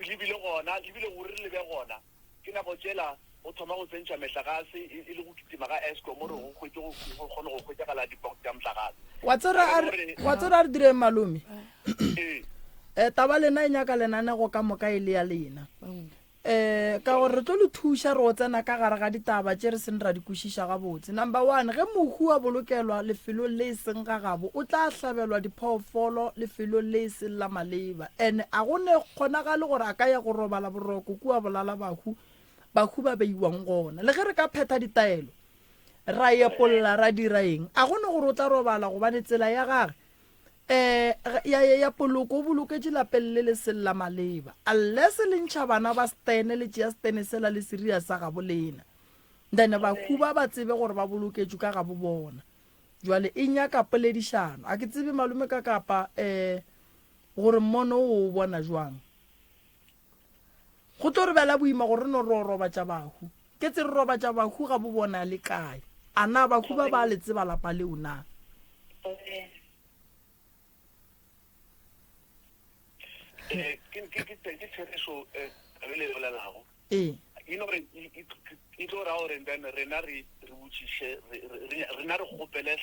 le bile gona, le bile gore le be gona, ke nako tšela go thoma go tsentšha mehlagase e, e le go kitima ga Eskom gore go hwetše go, go kgone go hwetšagala dipompo tša mohlagase. Wa tseba a re, wa tseba a re direng malome? Ee. Eh, taba lena e nyaka lenanego ka moka e le ya lena. Eh, ka gore re tlo le thuša re o tsena ka gare ga ditaba tše re seng ra di kwešiša gabotse. Number one, ge mohu a bolokelwa lefelong le e seng ga gabo, o tla hlabelwa diphoofolo lefelong le e seng la maleba. And a go ne kgonagale gore a ka ya go robala boroko kua bolala bahu, bahu ba beiwang gona. Le ge re ka phetha ditaelo, ra epolla, ra dira eng, a go ne gore o tla robala gobane tsela ya gage Eh, ya, ya, ya poloko o boloketše lapeng le le seng la maleba. Unless le ntšha bana ba stene, le tšea stene sela le se ria sa gabo lena. Then bahu ba ba tsebe gore ba boloketšwe ka gabo bona. Jwale e nyaka poledišano. A ke tsebe malome ka kapa eh gore mmono o o bona jwang. Go tlo re bela boima gore re no re o robatša bahu. Ke tse re robatša bahu ga bo bona le kae. A na bahu ba ba le tseba lapa leo na? Eh, ke ke ke ke therešo eh re le bolelago. Ee. E no re e tlo ra gore then rena re re botšiše rena re kgopele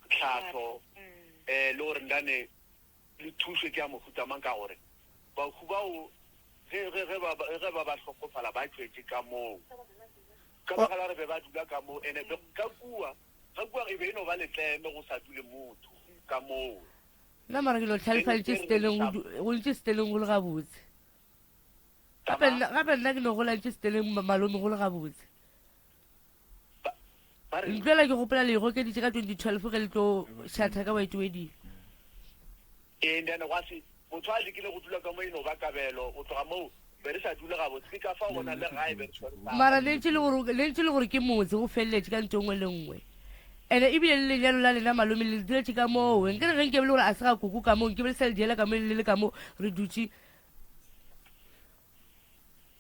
tlhahlo eh le gore ndane le thušo ke ya mohuta mang ka gore bahu bao ge, ge, ge ba, ge ba ba hlokofala ba tšwetše ka moo. Ka baka la gore be ba dula ka moo, ene be, ka kua, ka kua e be e no ba letleme go sa dule motho ka moo. Nna mara ke no hlalefaditše seteleng go du- go ntše seteleng go le gabotse. Gape nna gape nna ke no gola ntše seteleng ma- malome go le gabotse. Ntlo ela ke gopola le e gokeditše ka 2012 ge le tlo šatha ka white wedding. Ee, and then gwa se motho a lekile go dula ka mo e no ba kabelo go tloga moo be re sa dule gabotse ke ka fao gona le gae be re sa Mara le ntše le gore le ntše le gore ke motse go feleletše ka ntho e nngwe le nngwe. Ene ebile le lenyalo la lena malome le le diretše ka moo. Nkere ge nkebe le gore a se ga koko ka moo nkebe le sa le diela ka mo le le ka mo re dutše.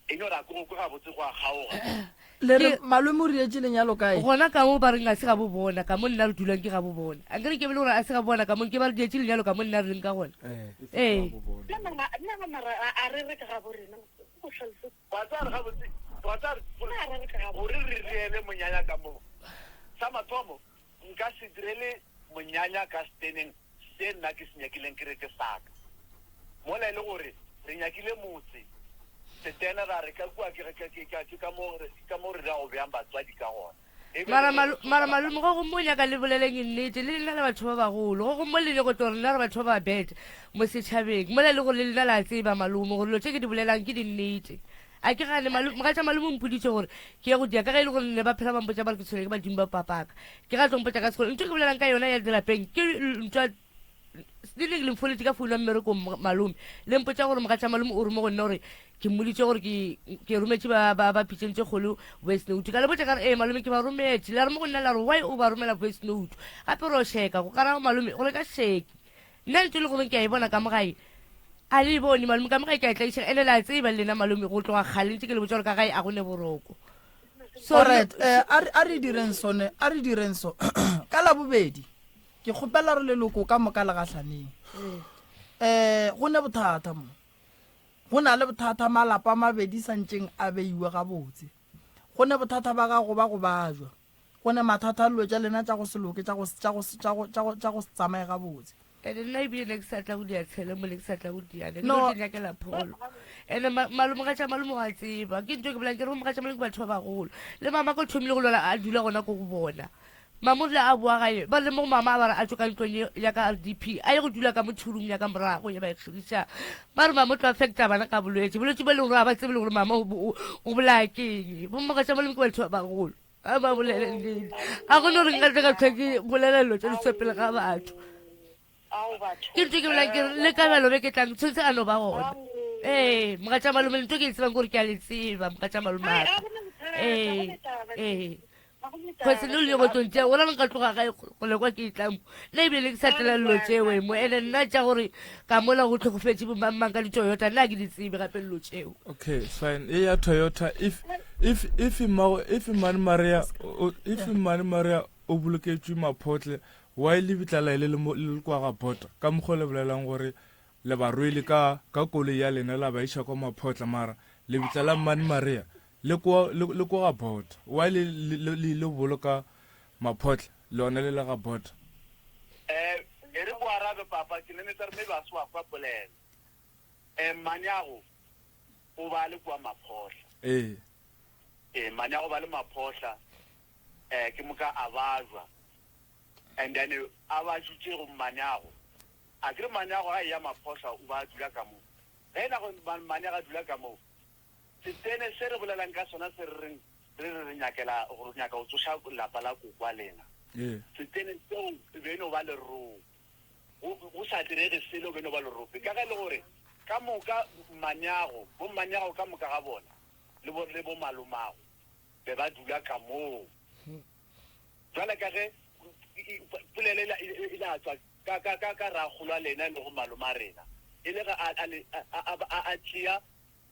E no ra ko kwa gabotse go a kgaoga. Le re malome o rietše lenyalo kae? Gona ka mo ba reng ga se ga bo bona, ka mo nna re dulang ke ga bo bona. A nkere ke be le gore a se ga bona ka mo nke ba re dietše lenyalo ka mo nna re leng ka gona. Ee. Nna mara a re re ke ga bo rena. Go hlalose. Wa tseba re gabotse, wa tseba re gore re riele monyanya ka mo. Sa mathomo nka se direle monyanya ka steneng se nna ke se nyakileng ke re ke sa ka. Mola e le gore re nyakile motse, setene ra re ka kua ke, ke, ke, ke, ke ka mo, ke ka mo re ra go beang batswadi ka gona. E be Mara re malo, re mara tsoga malome, go gomme o nyaka le boleleng nnete, le lena le batho ba bagolo, go gomme le nyako tlo rena re batho ba ba bad mo setšhabeng, mola e le gore le lena la tseba malome gore dilo tše ke di bolelang ke dinnete. A ke gane, malo, mogatša malome o mpoditše gore ke ye go dia ka ge e le gore ne ba phela ba mpotša ba re ke tshwenya ke badimo ba papaka. Ke ga tlo mpotša ka sekolo. Ntho e ke bolelang ka yona ya dirapeng ke ntwa le neng le mfoletše ka founu ya mmerekong malome le mpotša gore mogatša malome o rome go nna gore ke mmoditše gore ke ke rometše ba ba ba pitšeng tše kgolo voice note ka le botša ka re ee malome ke ba rometše la re mo go nna la re why o ba romela voice note gape ro sheka go kara malome gore ka sheke Nna ntho e le goreng ke a e bona ka mo gae a le e bone malome ka mo gae ke a e tlaišega ene le a tseba le lena malome go tloga kgale ntse ke le botsa gore ka gae a go ne boroko so Alright, eh, a re a re direng so ne a re direng so ka labobedi ke kgopela re leloko ka moka le gahlaneng eh go ne bothata mo go na le bothata malapa a mabedi santšeng a beiwe gabotse go ne bothata ba gago ba go bajwa Go ne mathata a dilo tša lena tša go se loke, tša go, tša go, tša go, tša go, tša go se tsamaye gabotse. Ene nna ebile ne ke sa tla go dia tshele mo ne ke sa tla go dia ne ke No. no nyakela pholo ene ma- malome mogatša malome wa tseba ke ntho e ke bolang ke re bo mogatša malome ke batho ba bagolo le mama ko thomile go lwala a dula gona ko go bona mama o rile a boa gae ba le mo go mama a ba re a tšwe ka ntlong ye- ya ka rdp a ye go dula ka mo two-room ya ka morago ye ba e hlorišang ba re mama o tlo affecta bana ka bolwetse bolwetse bo e leng gore ga ba tsebe le gore mama o bo- o o bolaya keng bo mogatša malome ke batho ba bagolo. A ba bolele nnete. A go no re nka tle ka tlhwa ke bolela dilo tša diso pele ga batho. Ke ntho ke bolela ke re le kabelo be ke tlang tshwanetse a no ba gona. Ee, mogatša malome ntho ke e tsebang ke gore ke a le tseba mogatša malome a ka. Ee, ee. Cause le le go tsontse o reng ka tloga gae go le kwa ke tla mo nna ebile ke sa tlela dilo tšeo mo ene nna tša gore ka mola go tlhokofetše bo mang mang ka di-toyota nna ke di tsebe gape dilo tšeo okay fine e ya toyota if if if mmago if mane maria if mane maria o boloketšwe maphotle why le bitla la ile le kwa ga bota ka mokgwa le bolelang gore le ba rwele ka ka koloi ya lena la ba iša kwa maphotla mara lebitla la mmane maria Le kwa, le, le kwa ga bota. Why le, le, le, le ile boloka maphotla, lona le le ga bota? Eh, e re ko arabe, papa, ke ne tsa re maybe a se wa kwa polelo. Eh, mmanyago o ba le kwa maphotla. Ee. Eh, mmanyago ba le maphotla, eh, ke moka a bajwa. And then a ba jutše go mmanyago. A ke re mmanyago ga e ya maphotla o ba dula ka mo. Ge e na go mmanyago a dula ka mo, Setene se re bolelang ka sona se re reng re re re nyakela gore nyaka go tsoša lapa la kokwa lena. Setene seo e be e no ba lerope. Go, go sa direge selo e be e no ba lerope. Ka ge e le gore ka moka mmanyago, bommanyago ka moka ga bona le bo, le bomalomago be ba dula ka moo. Bjale ka ge polelo e e la tšwa ka, ka, ka, ka rakgolo wa lena e lego maloma rena, e le ge a, a, a, a, a, a tšea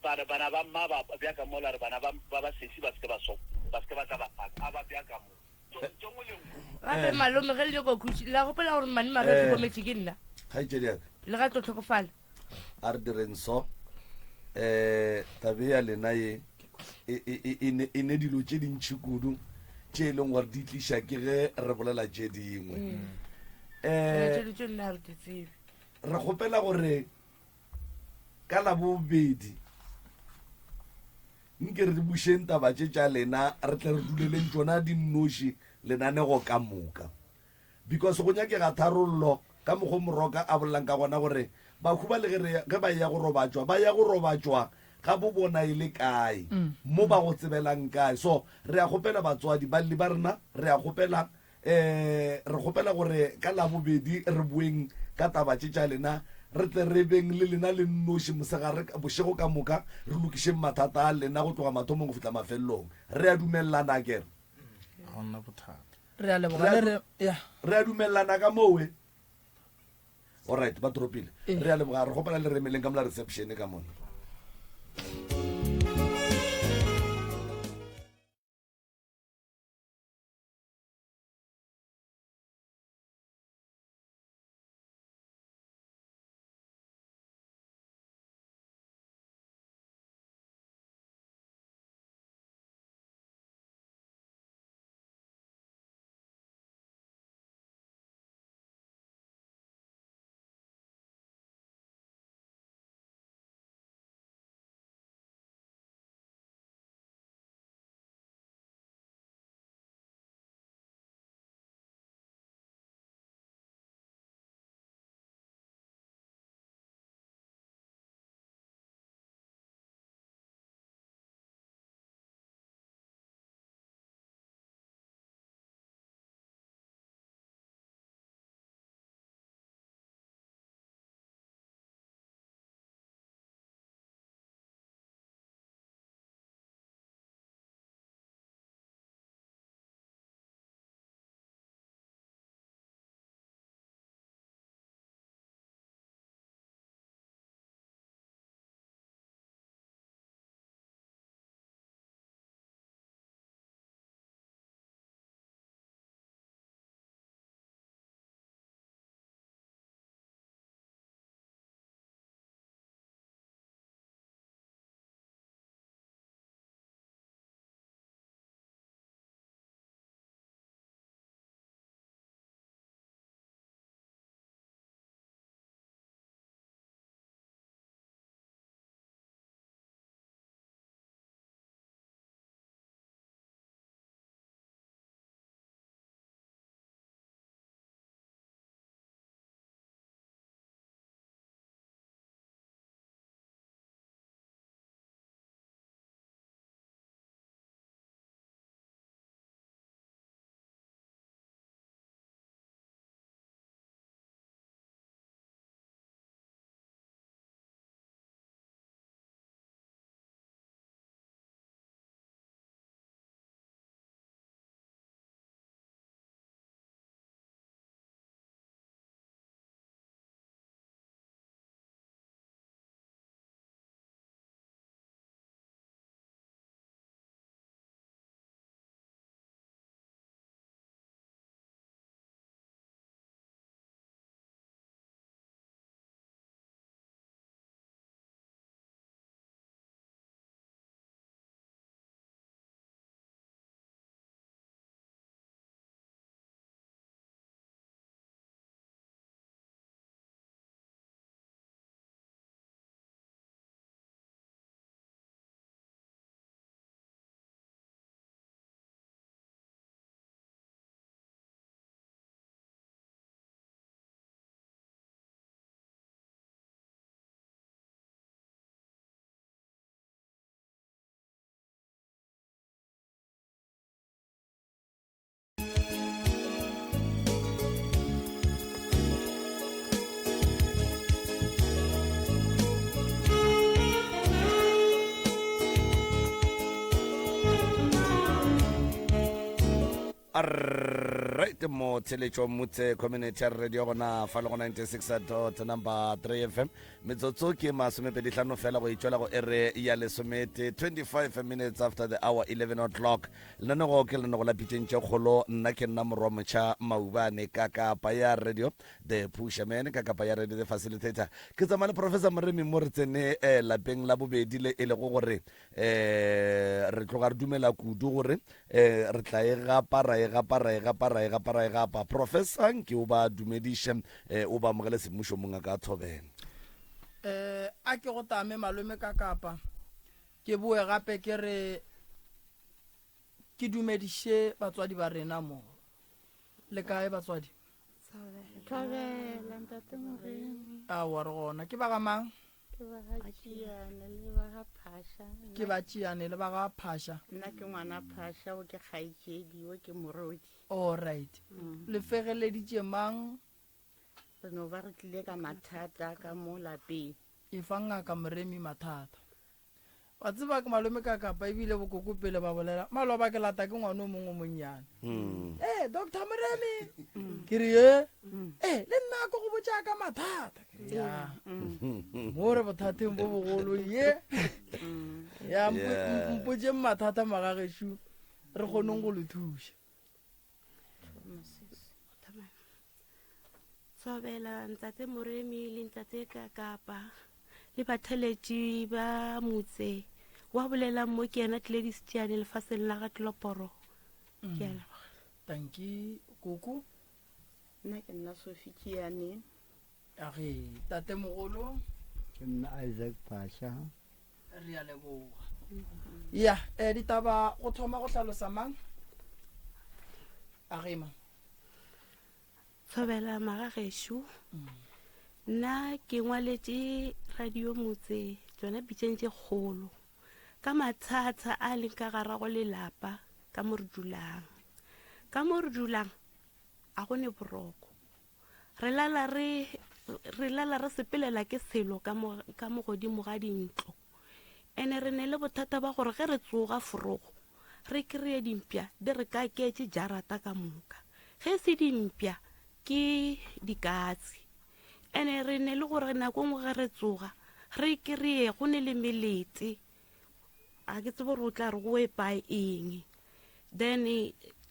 Ba re, Bana ba mma ba bja ka mo, la re, Bana ba, ba ba sesi ba se ke ba so, ba se ke ba tla ba faka, a ba bja ka mo. Tso, tso nngwe le nngwe. Gape malome ge le nyoko khutši la gopola gore mmane mare o tlhokometše ke nna Kgaetšedi ya ka. le ga tlo tlhokofala. A re direng so. Um tabe ya lena ye e, e, e, e ne, e ne dilo tše dintši kudu tše e leng gore di tliša ke ge re bolela tše dingwe. Ene Um tše ditšo nna ga re di tsebe. re kgopela gore Ka Labobedi, nke re bušeng taba tše tša lena, re tle re duleleng tšona di nnoši lenanego ka moka. Because go nyakega tharollo ka mokgo Moroka a bolelang ka gona gore bahu ba le ge re ge ba eya go robatšwa, ba ya go robatšwa ga bo bona e le kae, mo ba go tsebelang kae. So re a kgopela batswadi, balli ba rena, re a kgopela Um re kgopela gore ka Labobedi re boeng ka taba tše tša lena, re tle re beng le lena le nnoši mosegare bošego ka moka, re lokišeng mathata a lena go tloga mathomong go fihla mafelelong. Re a dumelelana, akere? Ga go na bothata. Re a leboga le re ya. Re a dumelelana ka moo, e? Alright, ba dropile. Re a leboga, re kgopela le re emeleng ka mola reception ka mona. Alright, mo theletšo motse community radio gona fa le go 96 dot number 3 fm metsotso ke masomepedi hlano fela go itšwela go ere ya lesomete 25 minutes after the hour 11 o'clock lenanego ke lenanego la pitšeng tše kgolo nna ke nna morwa motšha maubane ka kapa ya radio the pusherman ka kapa ya radio the facilitator ke tsamaya le professor moremi mo re tsene eh, lapeng la bobedi le e lego gore um re tloga re dumela kudu gore um re tla e gapa ra e gapa ra e gapa ra e gapa ra e gapa professor nke o ba dumediše um o ba amogele semmušo mong a ka thobela um a ke go tame malome ka kapa ke boe gape ke re ke dumediše batswadi ba rena mo le kae batswadi Thobela ntate Moremi. Aowa re gona ke ba ga mang Ke ba ga Tšiane le ba ga Phasha. Ke ba Tšiane le ba ga Phasha. Nna ke ngwana Phasha, o ke kgaetšedi, o ke morodi. All right. Mm. Le fegeleditše mang? Re no ba re tlile ka mathata ka mo lapeng. E fa ngaka Moremi mathata. Wa tseba ke malome ka kapa ebile bokoko pele ba bolela maloba ke lata ke ngwana o mongwe o monnyane mm. ee doctor moremi mm. ke re ye mm. ee le nna ko go botša ka mathata ke re ya mo re bothateng bo bogolo ye ya mpotseng mathata magagešo re kgoneng go le thuša Thobela ntate Moremi le ntate Kakapa le batheletši ba motse wa bolelang mo ke yena Gladys Tšiane lefaseng la ga Tloporo. Mm. Ke a leboga. Tanki koko. Nna ke nna Sophie Tšiane. Age tate mogolo. Ke nna Isaac Phasha. Re a leboga. Ya, eh ditaba go thoma go hlalosa mang? Age mang? Thobela magagešo nna ke ngwaletše radio motse tsona pitšeng tše kgolo ka mathata a leng ka garago lelapa ka mo re dulang ka mo re dulang a go ne boroko re lala re re lala re sepelela ke selo ka mo ka mo godimo ga dintlo ene re ne le bothata ba gore ge re tsoga forogo re kry-e dimpša di re kaketše jarata ka moka ge se dimpša ke dikatse ene re ne le gore nako nngwe ge re tsoga re kry-e go ne le melete a ke tsebe gore o tla re go epa eng then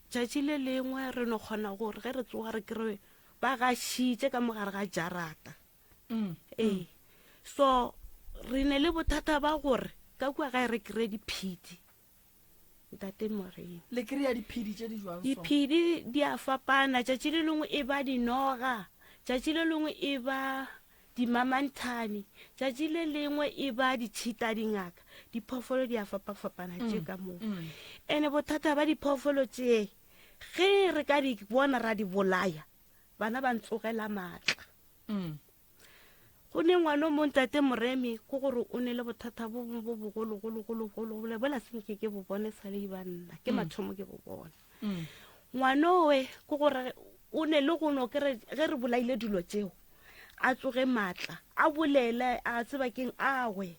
tšatši le lengwe re no kgona gore ge re tsoga re kry ba gašitše ka mogare ga jarata mm. ee so re ne le bothata ba gore ka kua gae re kry-e diphedi ntate moreng le kry-a diphedi tše di jwang diphedi di a fapana tšatši le lengwe e ba dinoga tšatši le lengwe e ba dimamanthane tšatši le lengwe e ba ditšhita dingaka diphoofolo di a fapafapana tše mm, ka moo mm. ene bothata ba diphoofolo tše ge re ka di bona ra di bolaya bana ba ntsogela maatla mm. Go ne ngwana o mong tate Moremi ko gore o ne le bothata bo bongwe bo bogologologologolo bola senke ke bo bone sa le ba nna ke mm. mathomo ke bo bona mm. ngwana owe ko gore o ne le go no kere ge re bolaile dilo tseo a tsoge maatla a bolele a tseba keng awe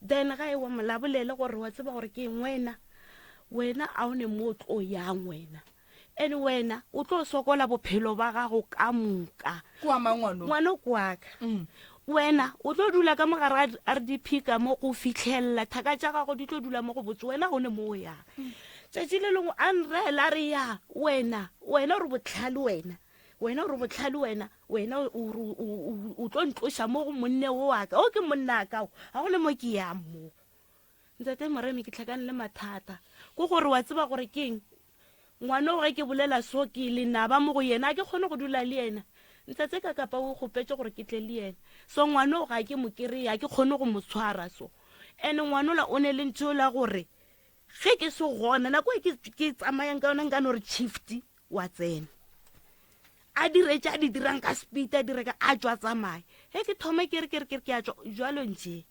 then ga e wa mola bolele gore wa tseba gore ke eng wena wena a o ne mo o tlo yang wena and wena o tlo sokola bophelo ba gago ka moka ngwana kwaka mm. wena o tlo dula ka mogare ga rdp ka mo go fitlhelela thaka tša gago di tlo dula mo go botse wena o ne mo o yang mm. tšatši le lengwe a nrela re ya wena wena o re botlhale wena wena o re botlhale wena wena o tlo ntloša mo go monne o waka o ke monna kao ga go le mo ke yang mo ntate moremi ke tlhakane le mathata ko gore wa tseba gore keng Ngwana o ge ke bolela so ke lenaba mo go yena, a ke kgone go dula le yena. Ntate ka kapa o kgopetše gore ke tle le yena. So ngwana o ga ke mo kereye, a ke kgone go mo tshwara so. Ene ngwana ola o ne le ntho la gore ge ke se gona nako e ke tsamayang ka yona nka no re shift wa tsena. A dire tše a di dirang ka speed a dire ka a tšwa tsamaya. Ge ke thoma ke re ke re ke re ke a tšwa jwalo nje.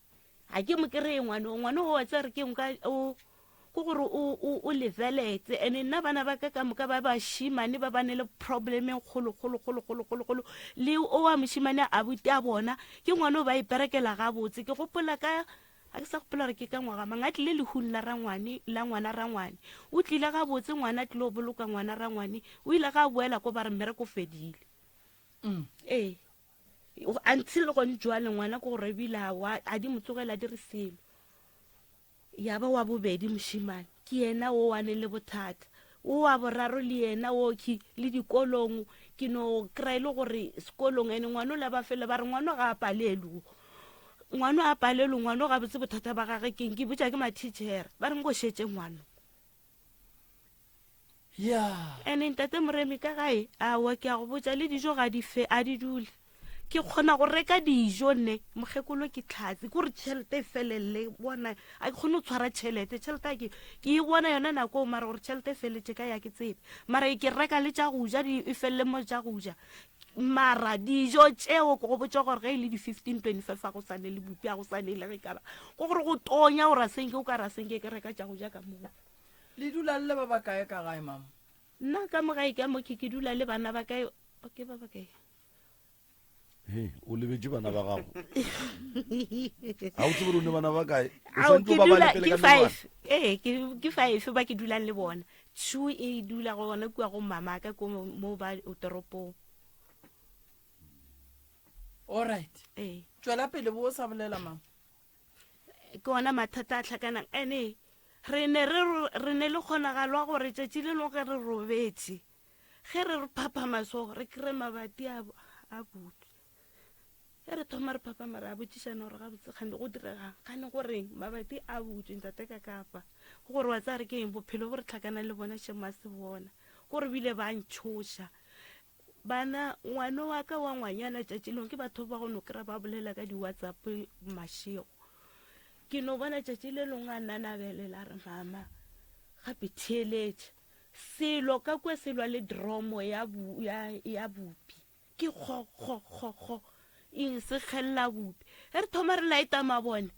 Ga ke mo kry-e ngwane o ngwane o wa tsere ke nka o ko gore o o o leveletse ene nna bana ba ka ka moka ba bashimane ba ba ne le problem e kgolo kgolo kgolo kgolo kgolo kgolo le o wa moshimane a buti a bona ke ngwane o ba iperekela gabotse ke gopola ka. A ke sa gopola gore ke ka ngwaga mang a tlile lehung la rangwane, la ngwana rangwane. O tlile gabotse ngwana a tlile go boloka ngwana rangwane. O ile ga a boela ko ba re mmereko o fedile. Mm. Ee. Until gone jwale ngwana ko go rebile a a di mo tsogela di re selo. Ya ba wa bobedi mošemane ke yena o wane le bothata. O wa boraro le yena o ke le dikolong ke no kry e le gore sekolong ene ngwana o la ba fele ba re ngwana ga a palelwe. Ngwano a palelwe ngwano ga botse bothata ba gage keng ke botša ke mathitšhere ba re nko šetše ngwano. Ya. Ene ntate Moremi ka gae aowa ke a go botša le dijo ga di fe a di dule. Ke kgona go reka dijo ne mokgekolo ke tlhatse ke gore tšhelete e felelele bona a ke kgone go tshwara tšhelete tšhelete a ke ke e bona yona nako mara gore tšhelete e feletše ka ya ke tsebe mara ke reka le tša go ja di e felele mo tša go ja Mara dijo tšeo ke go botša gore ge e le di-15 25 a go sane le bupi a go sane le ge ka ba ko gore go tonya o rasenke o ka rasenke ke reka tša go ja ka moo. Le dula le le ba bakae ka gae mama? Nna ka mo gae ka mo ke ke dula le bana ba kae ke ba bakae? He, o lebetše bana ba gago. Ga o tsebe gore o ne bana ba kae? O Ao, swanetše ke o ba bale dula pele ke ka menwana. five ee ke ke five ba ke dulang le bona Two e dula gona kua go mama ka ko mo ba toropong. All right. Ee. Tšwela pele bo sa bolela mama. Ke ona mathata a tlhakanang ene re ne re re ne le kgonagalwa gore tšatši le lengwe ge re robetše ge re re phaphama so re kry mabati a a butswe Ge re thoma re phapama re a botšišana gore gabotse kgane go diregang, kgane go reng, mabati a butšwe ntate ka kapa. Go gore wa tsaya re ke eng bophelo bo re tlhakana le bona šemo a se bona. Ko re bile ba ntšhoša. Bana ngwano wa ka wa ngwanyana tšatši lengwe ke batho ba go no kry-a ba bolela ka di-WhatsApp mašego. Ke no bona tšatši le lengwe a nanabelela a re mama gape theeletša selo ka kua se lwa le dromo ya, ya, ya bupi. Ke kgo, kgo, kgo, kgo. Eng se kgelela bupi. Ge re thoma re laeta mabone,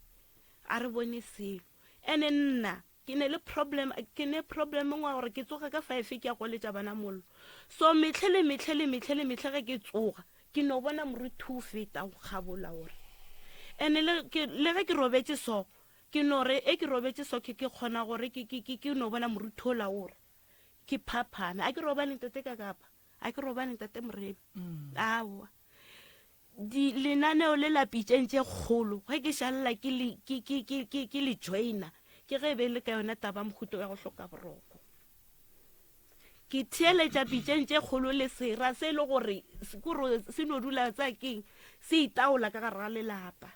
a re bone selo. Ene nna ke ne le problem, ke ne problem ngwa gore ke tsoga ka five ke ya goletša bana mollo. So mehle le mehle le mehle le mehle ge ke tsoga, ke no bona moruti o feta o kgabola gore. Ene le, ke, le ge ke robetše so, ke no re e ke robetše so ke, ke kgona gore ke, ke, ke, ke no bona moruti ola o re ke phaphame. A ke robale ntate ka kapa. A ke robale ntate Moremi. Mm. Aowa. Di lenaneo le la pitšeng tše kgolo ge ke šalela ke le ke ke ke ke ke le joina ke ge e be le ka yona taba mohuto ya go hloka boroko. Ke theeletša pitšeng tše kgolo le sera se e le gore kore se no dula tsa keng se itaola ka gare ga lelapa.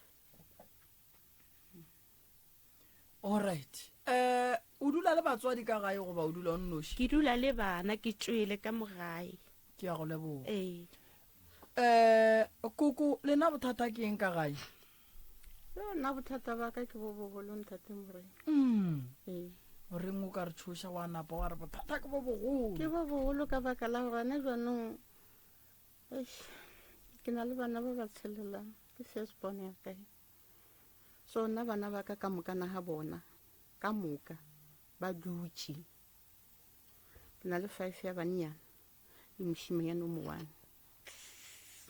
Alright. Eh, o dula le batswadi ka gae goba o dula o nnoši? Ke dula le bana, ke tšwele ka mo gae. Ke ya go leboga. Ee. Eh, koko, lena bothata ke eng ka gae? Yo, nna bothata ba ka ke bo bogolo ntate Morena. Mm. Ee. O reng o ka re tšhoša wa napa wa re bothata ke bo bogolo? Ke bo bogolo ka baka la gore gona jaanong eish, ke na le bana ba ba tshelelang ke first born ya kae. So nna bana ba ka ka mokana ga bona ka moka ba dutše. Ke na le five ya bannyana le mošimanyana o mo-one.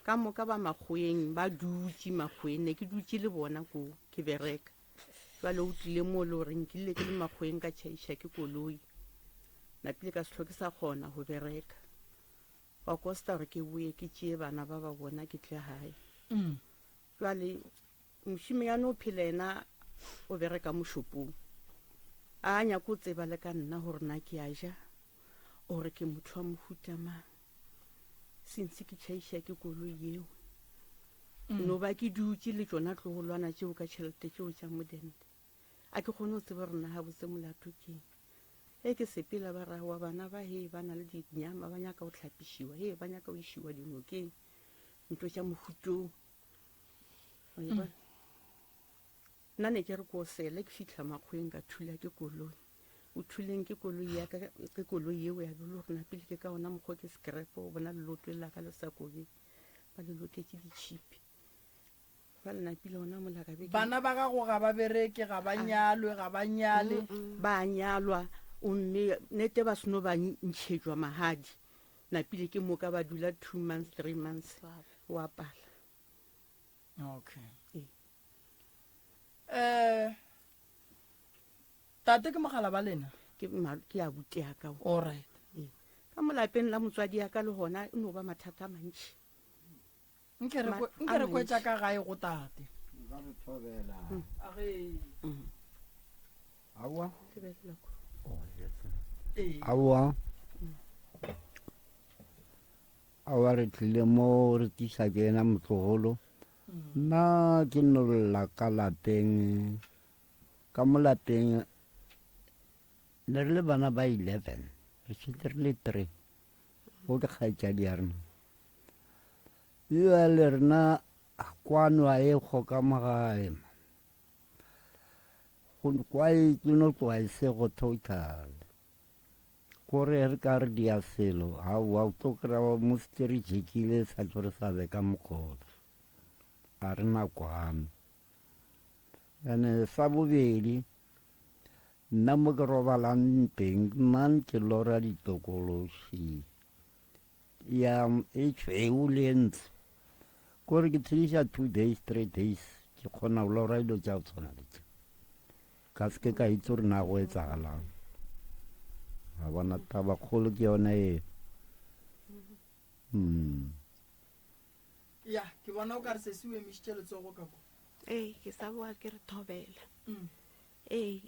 Ka moka ba makgoweng ba dutše makgoweng, ne ke dutše le bona ko ke bereka. Jwale o tlile mo le gore nkile ke le makgoweng ka tšhaiša ke koloi. Napile ka se hlwe ke sa kgona go bereka. Wa kosta gore ke boye ke tšee bana ba ba bona ke tle gae. Mm. Jwale mošimeyane o phela yena o bereka mošopong. A nyako o tseba le ka nna gore na ke a ja ore ke motho wa mohuta mang. Since ke tšhaiša ke koloi yeo. Mm. No ba ke dutše le tšona tlogolwana tšeo ka tšhelete tšeo tša modende. A ke kgone go tseba gore na gabotse molato keng. Ge ke sepela ba ra wa bana ba he ba na le dinyama ba nyaka go hlapišiwa he ba nyaka go išiwa dinokeng. Ntho tša mohutong. Wa e bona? Nna ne ke re ko sele ke fitlha makgweng ka thula ke koloi. O thuleng ke koloi ya ka ke koloi yeo ya bolo gore napile ke ka ona mokgwa ke scrap o bona leloto la ka le sa kobe. Ba le loketše ditšhipi. Ba le napile ona mola ka be ke Bana ba gago ga ba bereke, ga ba nyalwe, ga ba nyale. Ba nyalwa omme nete ba seno ba ntšhetšwa magadi. Napile ke moka ba dula 2 months 3 months wa pala. Okay. Ee. Um tate ke mogala ba lena? Ke ke abuti ya ka. Alright. Ee. Ka mo lapeng la motswadi ya ka le gona e no ba mathata a mantši. Nke re nke re kwetša ka gae go tate. Nka re thobela. Age. Aowa. Aowa. Aowa re tlile mo re tliša ke yena motlogolo. Nna ke no lla ka lapeng. Ka mo lapeng ne re le bana ba 11. Re šetše re le 3. Go ke kgaetšadi ya rena. Bjale rena kwano a e kgo ka mo gae. Go kwa e ke no tloga e se go total. Kore re ka re dia selo, aowa o tlo kry-a mo setse re jekile sa tlo re sa be ka mokgola. A re na kwano. Ene sa bobedi, nna mo ke robalang teng, nna ke lora ditokološi ya e tšhweu le e ntsho. Kore ke tshediša two days, three days, ke kgona go lora dilo tša go tshwana le tše. Ka se ke ka itse gore na go etsagalang. A bona taba kgolo ke yona e. Mm. Ya, ke bona o ka re sesi o emišitše letsogo ka kwa. Ee, ke sa boa ke re thobela. Mm. Ee,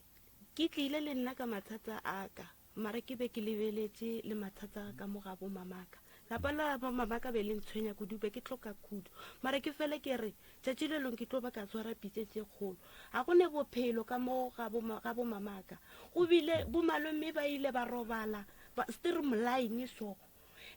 ke tlile le nna ka mathata a ka, mara ke be ke lebeletše le mathata ka mo ga bo mamaka. Lapa la bo mamaka be le ntshwenya kudu, be ke hloka khudu. Mara ke fele ke re, tšatši le lengwe ke tlo ba ka tshwara pitše tše kgolo. Ga go ne bophelo ka mo ga bo, ga bo mamaka. Go bile bo malome ba ile ba robala, ba, streamline so.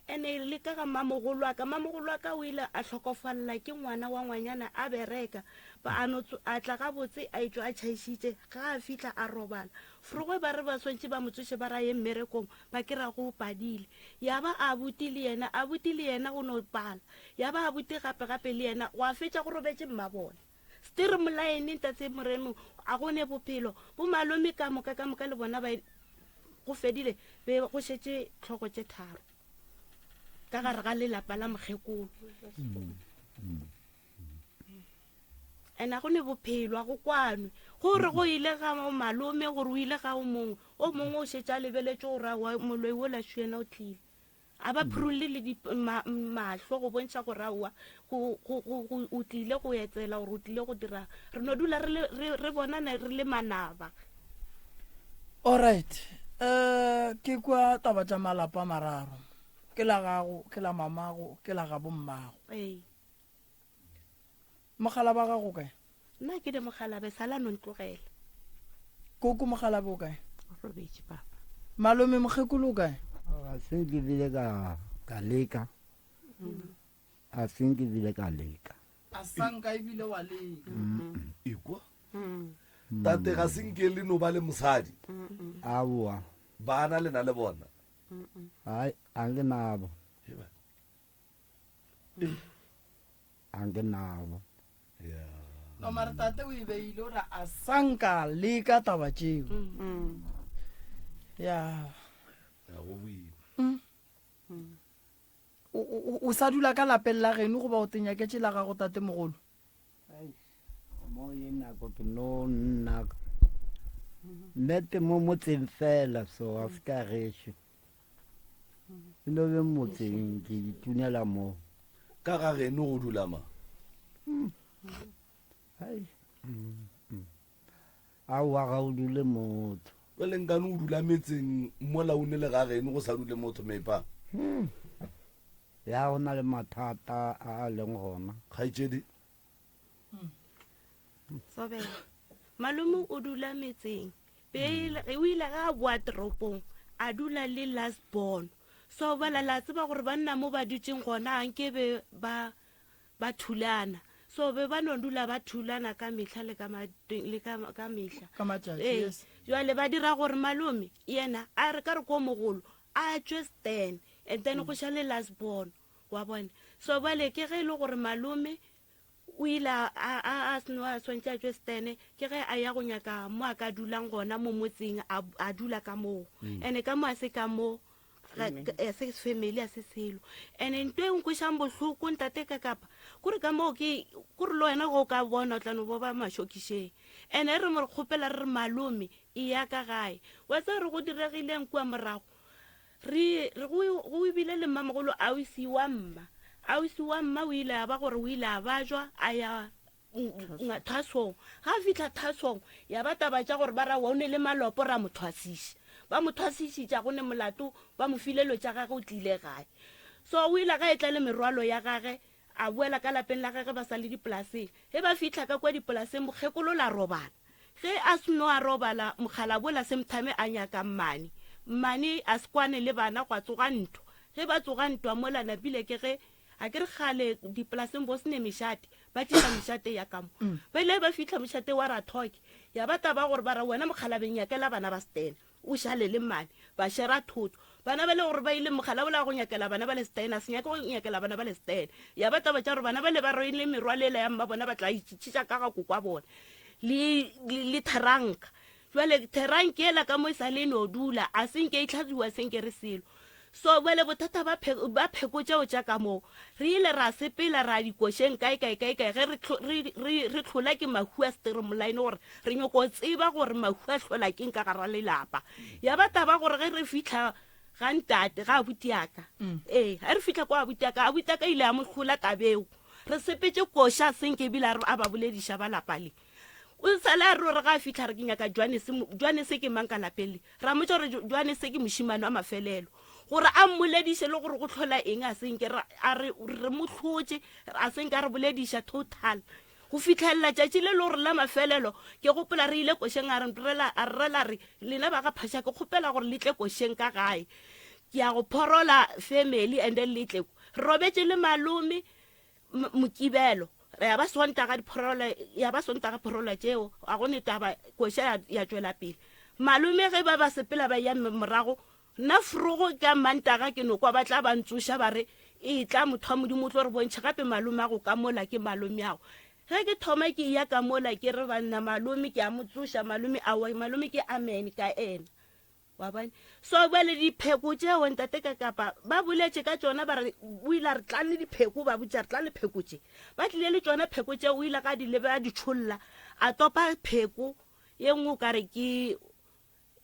Ene le ka ga mmamogolwaka, mmamogolwaka o ile a hlokofalela ke ngwana wa ngwanyana a bereka. Ba a no a tla gabotse a etšwa a tšhaišitše, ga a fihla a robala. Frogwe ba re ba swantše ba mo tsoše ba ra ye mmerekong, ba ke ra go padile. Ya ba abuti le yena, abuti le yena go no pala. Ya ba abuti gape gape le yena, gwa fetša go robetše mmabona. Stere molaene ntate Moremi a go ne bophelo. Bo malome ka moka ka moka le bona ba go fedile be go šetše tlhogo tše tharo ka gare ga lelapa la mokgekolo. And a go ne bophelo a go kwanwe gore go ile ga malome gore o ile ga o mongwe o mongwe o šetše a lebeletše gore aowa moloi wola šo yena o tlile. A ba phurulle le di, ma, mahlo go bontšha gore aowa, go, go, go, go, o tlile go etsela gore o tlile go dirang. Re no dula re le, re, re bonana re le manaba. Alright, eh, ke kwa taba tša malapa a mararo. Ke la gago, ke la mamago, ke la gabo mmago. Ee. Mogala ba gago kae? Nna ke le mogalabe, sala no ntlogela. Koko mogalabe o kae? O robetše papa. Malome mokgekolo o kae? Ga se nke bile ka ka leka. A se nke bile ka leka. A sa nka ebile wa leka. Ekwa. Tate ga se nke le no ba le mosadi. Aowa. Bana le na le bona. Hai, a nke nabo. A nke nabo. No mare tate o e beile o re a sanka leka taba tšeo. Ya. Ya go boima. O, o, o sa dula ka lapeng la geno goba o tenyaketše la gago tate mogolo? Mo ye nako ke no nna nnete mo motseng fela so a se ka gešo. E no be motseng ke itunela mo. Ka ga geno go dula mang? Hai. Aowa ga o dule motho. Bjale nkane o dula metseng mola o ne le ga geno go sa dule motho mepa? Ya go na le mathata a a leng gona. Kgaetšedi. Sobela. Malome o dula metseng. Pele o ile ga a boa toropong a dula le last born. So bala la tseba gore banna mo ba dutšeng gona anke be ba ba thulana. So be ba no dula ba thulana ka mehla le ka le ka ka mehla. Ka matšatši, Ee. yes. Jwale ba dira gore malome yena a re ka re ko mogolo a tšwe stand and then go šale last born wa bona. So bale ke ge e le gore malome o ile a, a, a seno a swantše a tšwe stene ke ge a ya go nyaka mo a ka dulang gona mo motseng a, a dula ka moo mm. ene ka mo a se ka mo Ga se family a se selo. And ntho e nkwešang bohloko ntate ka kapa kore ka moo ke kore le wena go ka bona o tla no bo ba mašokišeng. And e re mo re kgopela re re malome e ya ka gae. Wa tseba re go diregileng kua morago? Re re go go bile le mmamogolo ausi wa mma. Ausi wa mma o ile a ba gore o ile a bajwa a ya thwasong. Ga a fihla thwasong ya ba taba tša gore ba ra wa o ne le malopo ra mo thwasiša. Ba mo thwasišitša go ne molato ba mo file lo tša gage o tlile gae. So o ile ga e tla le merwalo ya gage a boela ka lapeng la gage ba sa le dipolaseng. Ge ba fihla ka kwa dipolaseng mokgekolo la robala. Ge a seno a robala mokgalabola semthame a nyaka mmane. Mmane a se kwane le bana gwa tsoga ntwa. Ge ba tsoga ntwa mola napile ke ge A ke re kgale dipolaseng bo sene mešate, ba tliša mešate ya ka mo. Ba ile ba fihla mošate wa Rathoke, ya ba taba gore ba re wena mokgalabeng nyakela bana ba Stena, o šale le mmane, ba šera thoto. Bana ba le gore ba ile mokgala ola go nyakela bana ba le Stena, a se nyake go nyakela bana ba le Stena. Ya ba taba tša gore bana bale ba rwele merwalo ela ya mma bona ba tla itšitšitša ka ga kokwa bona le, le, le theranka. Jwale theranka ela ka mo e sa le e no dula, a se nke e hlatswiwa, a se nke re selo. So bjale bothata ba phe, ba pheko tšeo tša ka moo, re ile ra sepela ra dikošeng kae kae kae kae ge re, re, re, re hlola ke mahu a streamline gore re nyoko tseba gore mahu a hlola keng ka gara lelapa. Ya ba taba gore ge re fihla ga ntate, ga abuti ya ka, ee, ge re fihla kwa abuti ya ka, abuti ya ka ile a mo hlola tabeo. Re sepetše koša senke ebile a re a ba bolediša ba lapa le. O sale a re o re ga a fihla re ke nyaka Johannes, Johannes ke mang ka lapeng le? Ra mmotša gore Johannes ke mošemane wa mafelelo. Gore a mmolediše le gore go hlola eng a se nke a re re mo hlotše, a se nke a re bolediša total. Go fihlelela tšatši le le gore la mafelelo, ke gopola re ile košeng a re rela a re rela re lena ba ga Phasha ke kgopela gore le tle košeng ka gae. Ke ya go phorola family and then le tle. Re robetše le malome Mokibelo, ya ba Sontaga diphorolo, ya ba Sontaga phorola tšeo, ga go ne taba, koša ya, ya tšwela pele. Malome ge ba ba sepela ba ya morago, nna frogo ka Mantaga ke no kwa ba tla ba ntsoša ba re, Etla motho wa Modimo o tlo re bontšha gape malomeago ka mola ke malomeago. Ge ke thoma ke eya ka mola ke re banna malome ke a mo tsoša malome aowa malome ke amen ka ena. Wa bona? So bjale dipheko tšeo ntate ka kapa ba boletše ka tšona ba re o ile a re tlang le dipheko ba botša re tlang le pheko tše. Ba tlile le tšona pheko tšeo o ile ka di lebe a di tšholla a topa pheko ye nngwe o ka re ke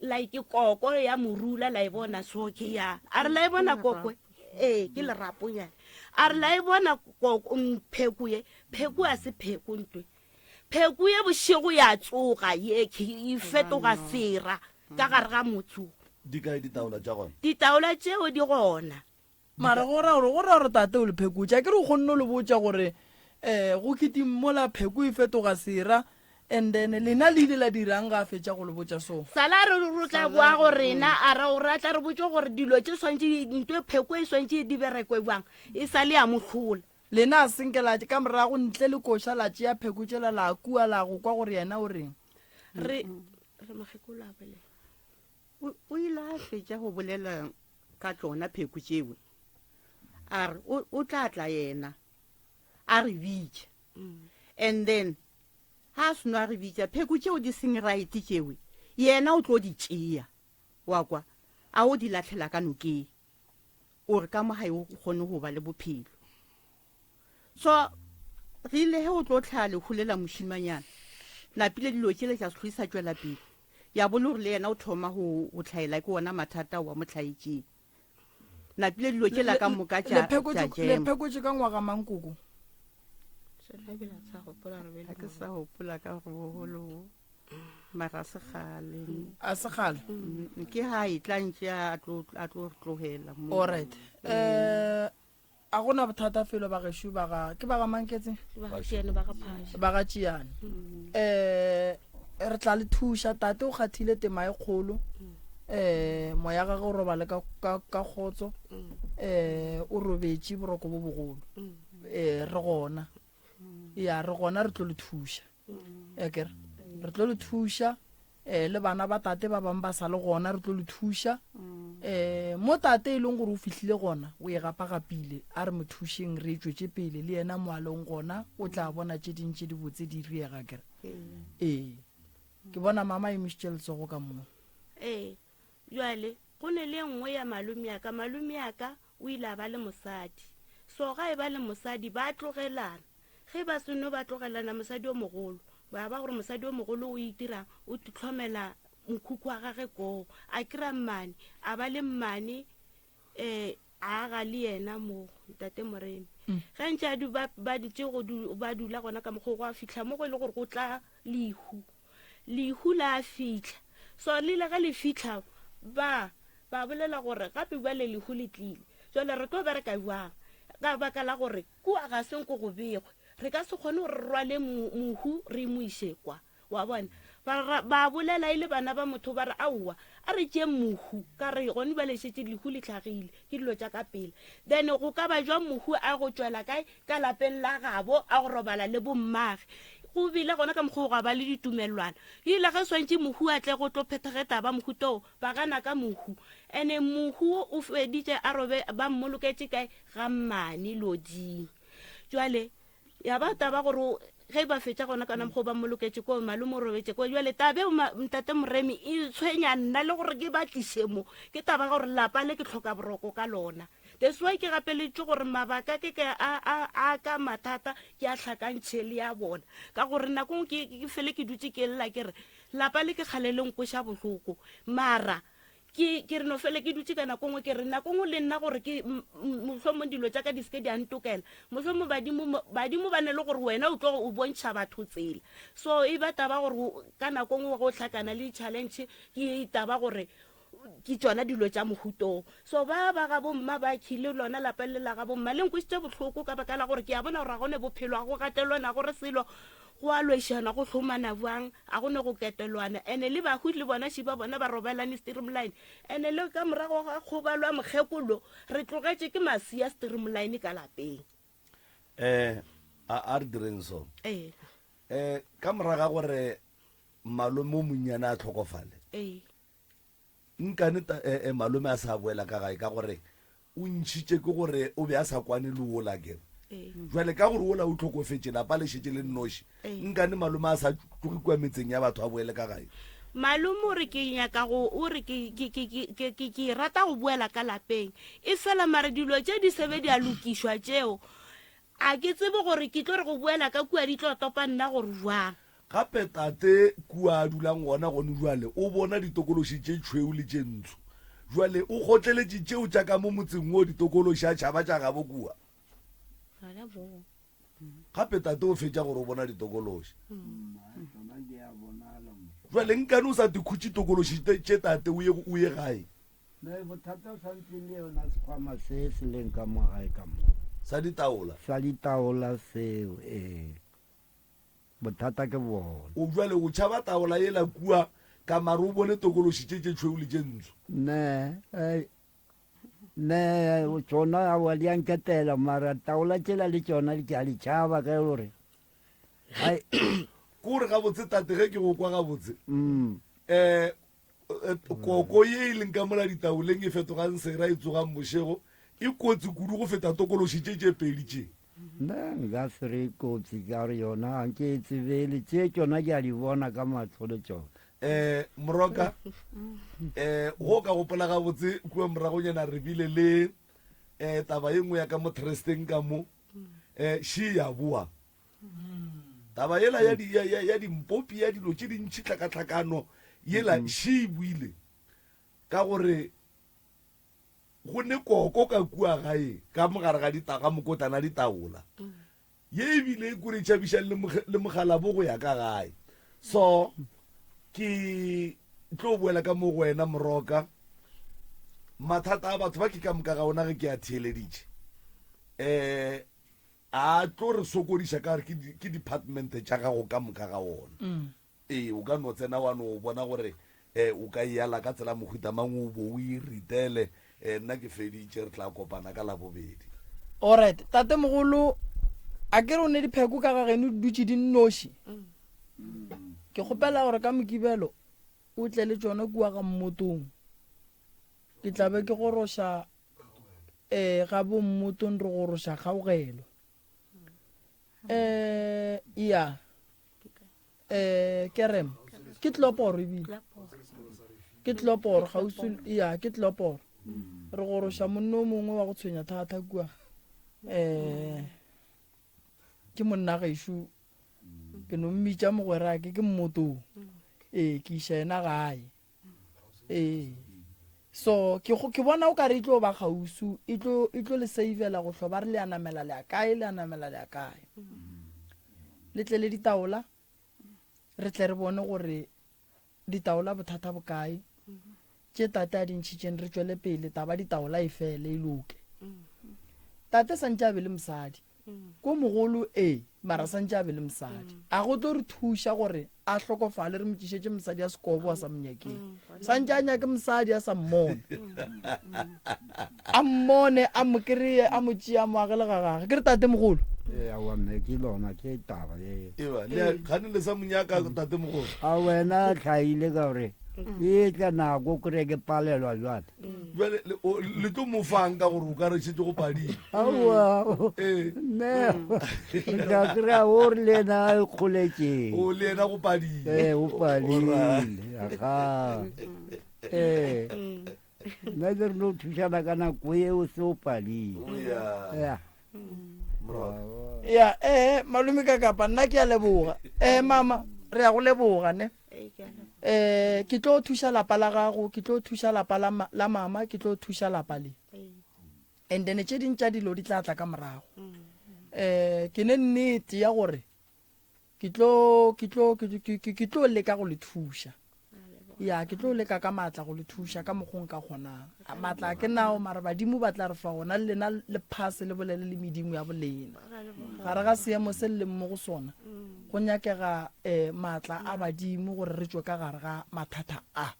like koko ya morula la e bona so ke ya a re la e bona koko ee ke leraponyana a re la e bona koko pheko ye pheko a se pheko ntwe Pheko ye bošego ya tsoga ye e fetoga sera ka gare ga motse wo. Di kae ditaola tša gona? Ditaola tšeo di gona. Mara go ra gore, go ra gore tate o le phekotše. Akere o kgonne go le botša gore um go kiting mola pheko e fetoga sera and then lena le ile la dirang ga a fetša go le botša so? Sala a re o tla boa go rena a re o ra tla re botše gore dilo tše swantše nto pheko e swantše di berekwe bjang e sa le ya mo hlola. Lena a se nke la ka morago ntle le koša la tšea pheko tšela la kua la go kwa gore yena o reng. Re, re mokgekolo a bolela. O, o ile a fetša go bolela ka tšona pheko tšewe. A re o, o tla tla yena a re bitša. And then ha a seno a re bitša pheko tšeo di seng right tšewe, yena o tlo di tšea, wa kwa, a o di lahlela ka nokeng. O re ka mo gae o kgone go ba le bophelo. So re ile ge o tlo tlhaa lehu le la mošimanyana, napile dilo tšele tša se hlwe sa tšwela pele. Ya bo le gore le yena o thoma go go tlhaela ke ona mathata ao a mo tlhaetšeng. Napile dilo tšela ka moka tša tša Le jema. phekotše ka ngwaga mang koko? Ga ke sa gopola ka gore bogolo bo. Mara a se kgale. A se kgale? Mm, ke ha e tla ntše a tlo a tlo re tlogela mo. All right. Eh a gona bothata felo ba gešo ba ga ke ba ga Manketse? Ba ga Tšiane ba ga Phasha. Ba ga Tšiane. Eh re tla le thuša tate o kgathile tema e kgolo. Eh moya gagwe o robale ka ka ka kgotso. Eh o robetše boroko bo bogolo. Eh re gona. Ya re gona re tlo le thuša. Ekere re tlo le thuša um le bana ba tate ba bangwe ba sa le gona re tlo le thuša um mo tate e leng gore o fihlile gona o e gapagapile a re mo thušeng re e tšwetše pele le yena mo a leng gona o tla bona tše ding tše dibotse di riega kere ee ke bona mama emišitše letsogo ka moo ee jale. Go ne le e nngwe ya malome ya ka. Malome ya ka o ile a ba le mosadi. So ga e ba le mosadi ba tlogelana. Ge ba seno ba tlogelana mosadi o mogolo, ba ba gore mosadi o mogolo o itirang, o tlhomela mokhukhu wa gage koo. A kry-a mmane, a ba le mmane um a aga le yena mo ntate Moremi. Ge ntše a du, ba, ba dutše go du, ba dula gona ka mokgwa o, gwa fihla mo go e le gore go tla lehu. Lehu la fihla. So le ile ge le fihla, ba, ba bolela gore gape bjale lehu le tlile. Jwale re tlo bereka bjang? Ka baka la gore kua ga se nko go begwe. Re ka se kgone gore re rwale mohu re mo iše kwa. Wa bona? Ba, ra, ba bolela e le bana ba motho ba re, Aowa, a re tšeeng mohu, ka re gone bjale šetše lehu le hlagile, ke dilo tša ka pela. Then go ka ba jwang mohu a go tšwela kae? Ka lapeng la gabo, a go robala le bommage. Go bile gona ka mokgwa o gwa ba le ditumelelwana. E ile ge swantše mohu a tle go tlo phethege taba mohuta wo, ba gana ka mohu. Ene mohu wo o feditše a robe, ba mmoloketše kae? Ga mmane loding. Jwale ya ba taba gore ge ba fetša gona kana mokgwa ba mmoloketše koo, malome o robetše koo. Jwale taba eo ntate Moremi e tshwenya nna le gore ke ba tliše mo, ke taba ya gore lapa le ke hloka boroko ka lona. That's why ke gapeleditšwe gore mabaka ke ke a, a, a ka mathata ke a hlakantšhe le ya bona, ka gore nako nngwe ke, ke fele ke dutše ke lla ke re lapa le ke kgale le nkweša bohloko, mara Ke, ke re no fele ke dutše ka nako nngwe, ke re nako nngwe le nna gore ke, m, m, mohlomong dilo tša ka di se ke di a ntokela. Mohlomong badimo, badimo ba ne le gore wena o tlo o bontšha batho tsela. So e ba taba gore o, ka nako nngwe ge o hlakana le di-challenge, ke taba gore ke tšona dilo tša mohuta wo. So ba ba ga bomma ba khile lona lapa le la ga bomma le nkwešitše bohloko ka baka la gore ke a bona gore ga go ne bophelo, ga go gatelwana, ga go re selo. Go a lwešana, go hlomana bjang, a go ne go ketelwana. Ene le bahu le bona šiba bona ba robalane streamline. Ene le ka morago ga kgobalo ya mokgekolo, re tlogetše ke masia streamline ka lapeng. Eh, a, a re direng so. Ee. Eh, ka morago ga gore malome o monnyane a hlokofale. Ee. Nkane ta, eh, eh, malome a sa boela ka gae ka gore o ntšhitše ke gore o be a sa kwane le wola ke. Jwale ka gore wola o hlokofetše, lapa le šetše le nnoši, nkane malome a sa tloge kua metseng ya batho a boele ka gae? Malome o re ke nyaka go, o re ke, ke, ke, ke, ke, ke, ke rata go boela ka lapeng. Efela mare dilo tše di se be di a lokišwa tšeo. A ke tsebe gore ke tlo re go boela ka kua di tlo topa nna gore bjang. Gape tate kua a dulang gona gone bjale o bona ditokološi tše tšhweu le tše ntsho. Bjale o kgotleletše tšeo tša ka mo motseng wo ditokološi a tšhaba tša gabo kua. Gape tate o fetša gore o bona ditokološi. Bjale nkane o sa te khutše tokološi tše tate o ye, o ye gae. Ne bothata o santse le yona sekhwama se se leng ka mo gae ka mo. Sa ditaola. Sa ditaola seo, ee. Bothata ke bona. O bjale o tšhaba taola yela kua ka mare o bone tokološi tše tše tšhweu le tše ntsho. Ne, eh, ne, tšona aowa di a nketela mara taola tšela le tšona ke a di tšhaba ge e le gore Ai. Ke gore gabotse tate ge ke go kwa gabotse. Mm. Eh, eh koko ye e leng ka mola ditaoleng e fetogang sera e tsogang bošego e kotsi kudu go feta tokološi tše tše pedi tše. Nna nka se re kotsi ka gore yona ga nke e tsebele tše tšona ke a di bona ka mahlo le tšona. Eh moroka eh go ka gopola gabotse kua moragonyana re bile le eh taba ye nngwe ya ka mo Tresteng ka mo eh she ya boa taba yela ya di ya ya ya dimpopi ya dilo tše dintši tlhakatlhakano yela mm. she e buile ka gore go ne koko ka kua gae ka mogare ga ditaga mokotlana ditaola mm. ye ebile e kore tšhabišang le mogalabo go ya ka gae so ke tlo boela ka mo go wena moroka mathata a batho ba ke ka moka ga ona ge ke a theeleditše um a tlo re sokodiša ka gore ke department tša gago ka moka ga ona mm. ee o ka no tsena wa no bona gore um o ka eala ka tsela mohuta mang o bo o e ritele um nna ke feditše re tla kopana ka labobedi alright tatemogolo a ke re o ne dipheko ka ga geno di dutše di nnoši mm. Ke kgopela gore ka Mokibelo o tle le tšona kua ga Mmotong. Ke tla be ke goroša um ga bo Mmotong re goroša kgaogelo. Um ya um kerem ke tloporo ebile. Ke tloporo kgauswi, ya ke tloporo. Re goroša monna o mongwe wa go tshwenya thata kua. Um ke monna gešo ke no mmitša mogwerake ke mmotong. Ee, ke iša yena gae. Ee. So ke go ke bona o ka re e tlo ba kgauswi, e tlo e tlo le savela go hlo ba re le a namela le ya kae le a namela le ya kae. Le tle le ditaola re tle re bone gore ditaola bothata bokae tše tate a di ntšhitšeng re tšwele pele taba ditaola e fele e loke tate santše a be le mosadi ko mogolo ee mara santše a be le mosadi a go tlo re thuša gore a hlokofale re mo tšišetše mosadi a sekobo a sa monyakeng santše a nyake mosadi a sa mmone a mmone a mo kry-e a mo tšea a mo agele ga gage ke re tate mogolo ee aowa mme ke lona ke taba ye eba le gane le sa monyaka tate mogolo a wena tlhaile ka gore e tla nako kry ke palelwa jwale jale le tlo mo fang ka gore o ka re šetse go padile aowa mme re tla kry-a o re le ena a kgoletseng o le ena go padile ee o padile aga ee nna ke re no thušana ka nako eo se o padile ya ya ee malome ka kapa nna ke a leboga ee mama re ya go leboga ne eh ke tlo thuša lapa la gago ke tlo thuša lapa la, la mama ke tlo thuša lapa le and then tše ding tša dilo di tla tla ka morago eh ke ne nnete ya gore ke tlo ke tlo ke tlo leka go le thuša ya ke tlo leka ka maatla go le thuša ka mokgong ka kgonang maatla a ke nao mara badimo ba tla re fa gona le lena le phase le bolele le medimo ya bolena gare ga seemo se le leng mo go sona go nyakega um maatla a badimo gore re tšwe ka gare ga mathata a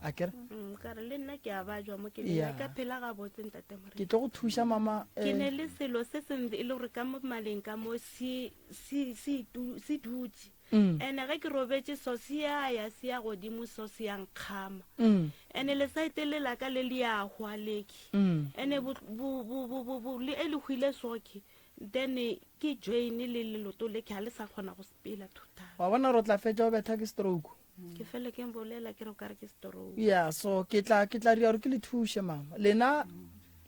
a kere mm, ka re le nna ke a bajwa mo ke ne ka phela gabotse ntate more ke tlo go thuša mama ke ne eh. le selo se sengwe e le gore ka mo maleng ka mo se se se se dutse mm. ene ge ke robetse so se ya ya se ya godimo so se ya nkgama mm. ene lesaete le la ka le le ya hwa leki ene bo bo bo bo le e le hwile soke then ke join le leloto le ke ga le sa kgona go sepela total wa bona re tla fetša o betha ke stroke ke fele ke bolela ke re o kare ke stroke ya so ke tla ke tla dira gore ke le thuše mama lena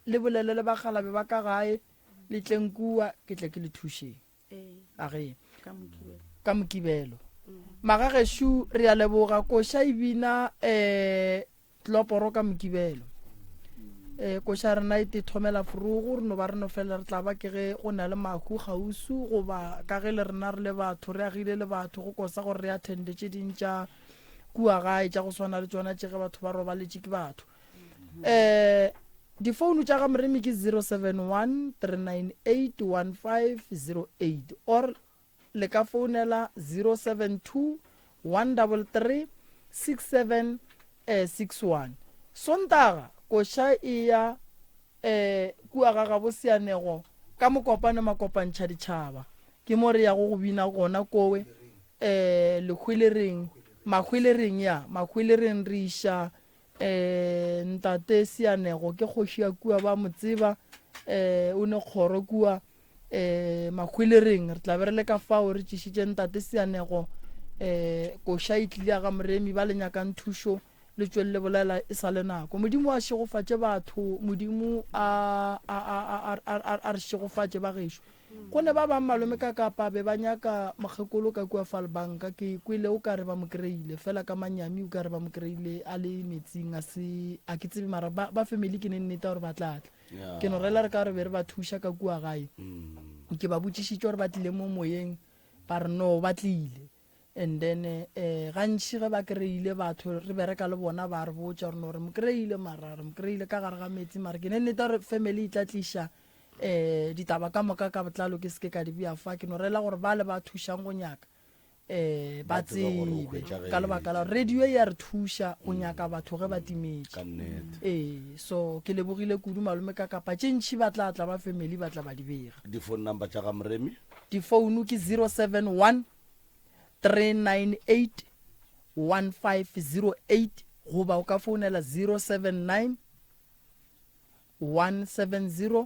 le bolele le bagalabe ba ka gae le tleng kua ke tle ke le thušeng a ge ka mokibelo magagešu re a leboga koša e bina um tloporo ka mokibelo um koša rena e te thomela forogo re no ba re no fela re tla ba ke ge go na le mahu kgausu goba ka ge le rena re le batho re agile le batho go kosa gore re attende tše ding tša kua gae tša go swana le tšona tše ge batho ba robaletše ke batho um difounu tša ga moremi ke 071 398 1508 or Le ka founela 072 133 6761. Sontaga koša e ya eh, kua ga gabo Seanego ka Mokopane Makopantšha ditšhaba. Ke mo re yago go bina gona kowe eh, Lehwelereng, Mahwelereng ya Mahwelereng re iša eh, ntate Seanego ke kgoši ya kua ba mo tseba eh, o ne kgoro kua um mahwelereng re tla be re le ka fao re tšišitše ntate seanego um koša e tlile ya ga moremi ba le nyakang thušo le tšwele le bolela e sa le nako modimo a šegofatše batho modimo a a re šegofatše ba gešo go ne ba bang malome ka kapa be ba nyaka mokgekolo ka kua falbanka ke kwele o ka re ba mo kry-ile fela ka manyami o ka re ba mo kry-ile a le metsing a se a ke tsebe mara ba family ke ne nnete gore ba tlatla yeah. ke no rela re ka re be re ba thuša ka kua gae mm. ke ba botšišitše gore ba tlile mo moyeng ba re no ba tlile and then eh gantši ge ba kry-ile batho re bereka le bona ba re botša gore no re mo kry-ile mara re mo kry-ile ka gare ga metsi mara ke ne nnete gore family e tla tliša um ditaba ka moka ka botlalo ke seke ka di bea fa ke no rela gore ba le ba thušang go nyaka um ba tsebe ka lebaka la radio e ya re thuša go mm. nyaka batho ge ba timetše ee so ke lebogile kudu malome ka kapa tše ntšhi ba tla tla ba family ba tla ba di bega diphone number tša ga moremi difounu ke 071 398 1508 goba o ka founela 079 170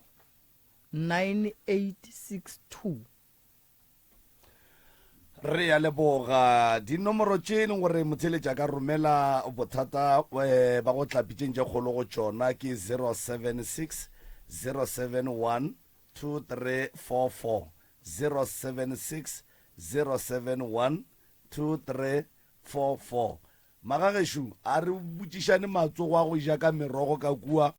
9862. Re a leboga. Dinomoro tše e leng gore motheeletši a ka romela bothata eh, ba go tla pitšeng tše kgolo go tšona ke 076 071 2344, 076 071 2344. Magagešo, a re botšišane matsogo a go ja ka merogo ka kua.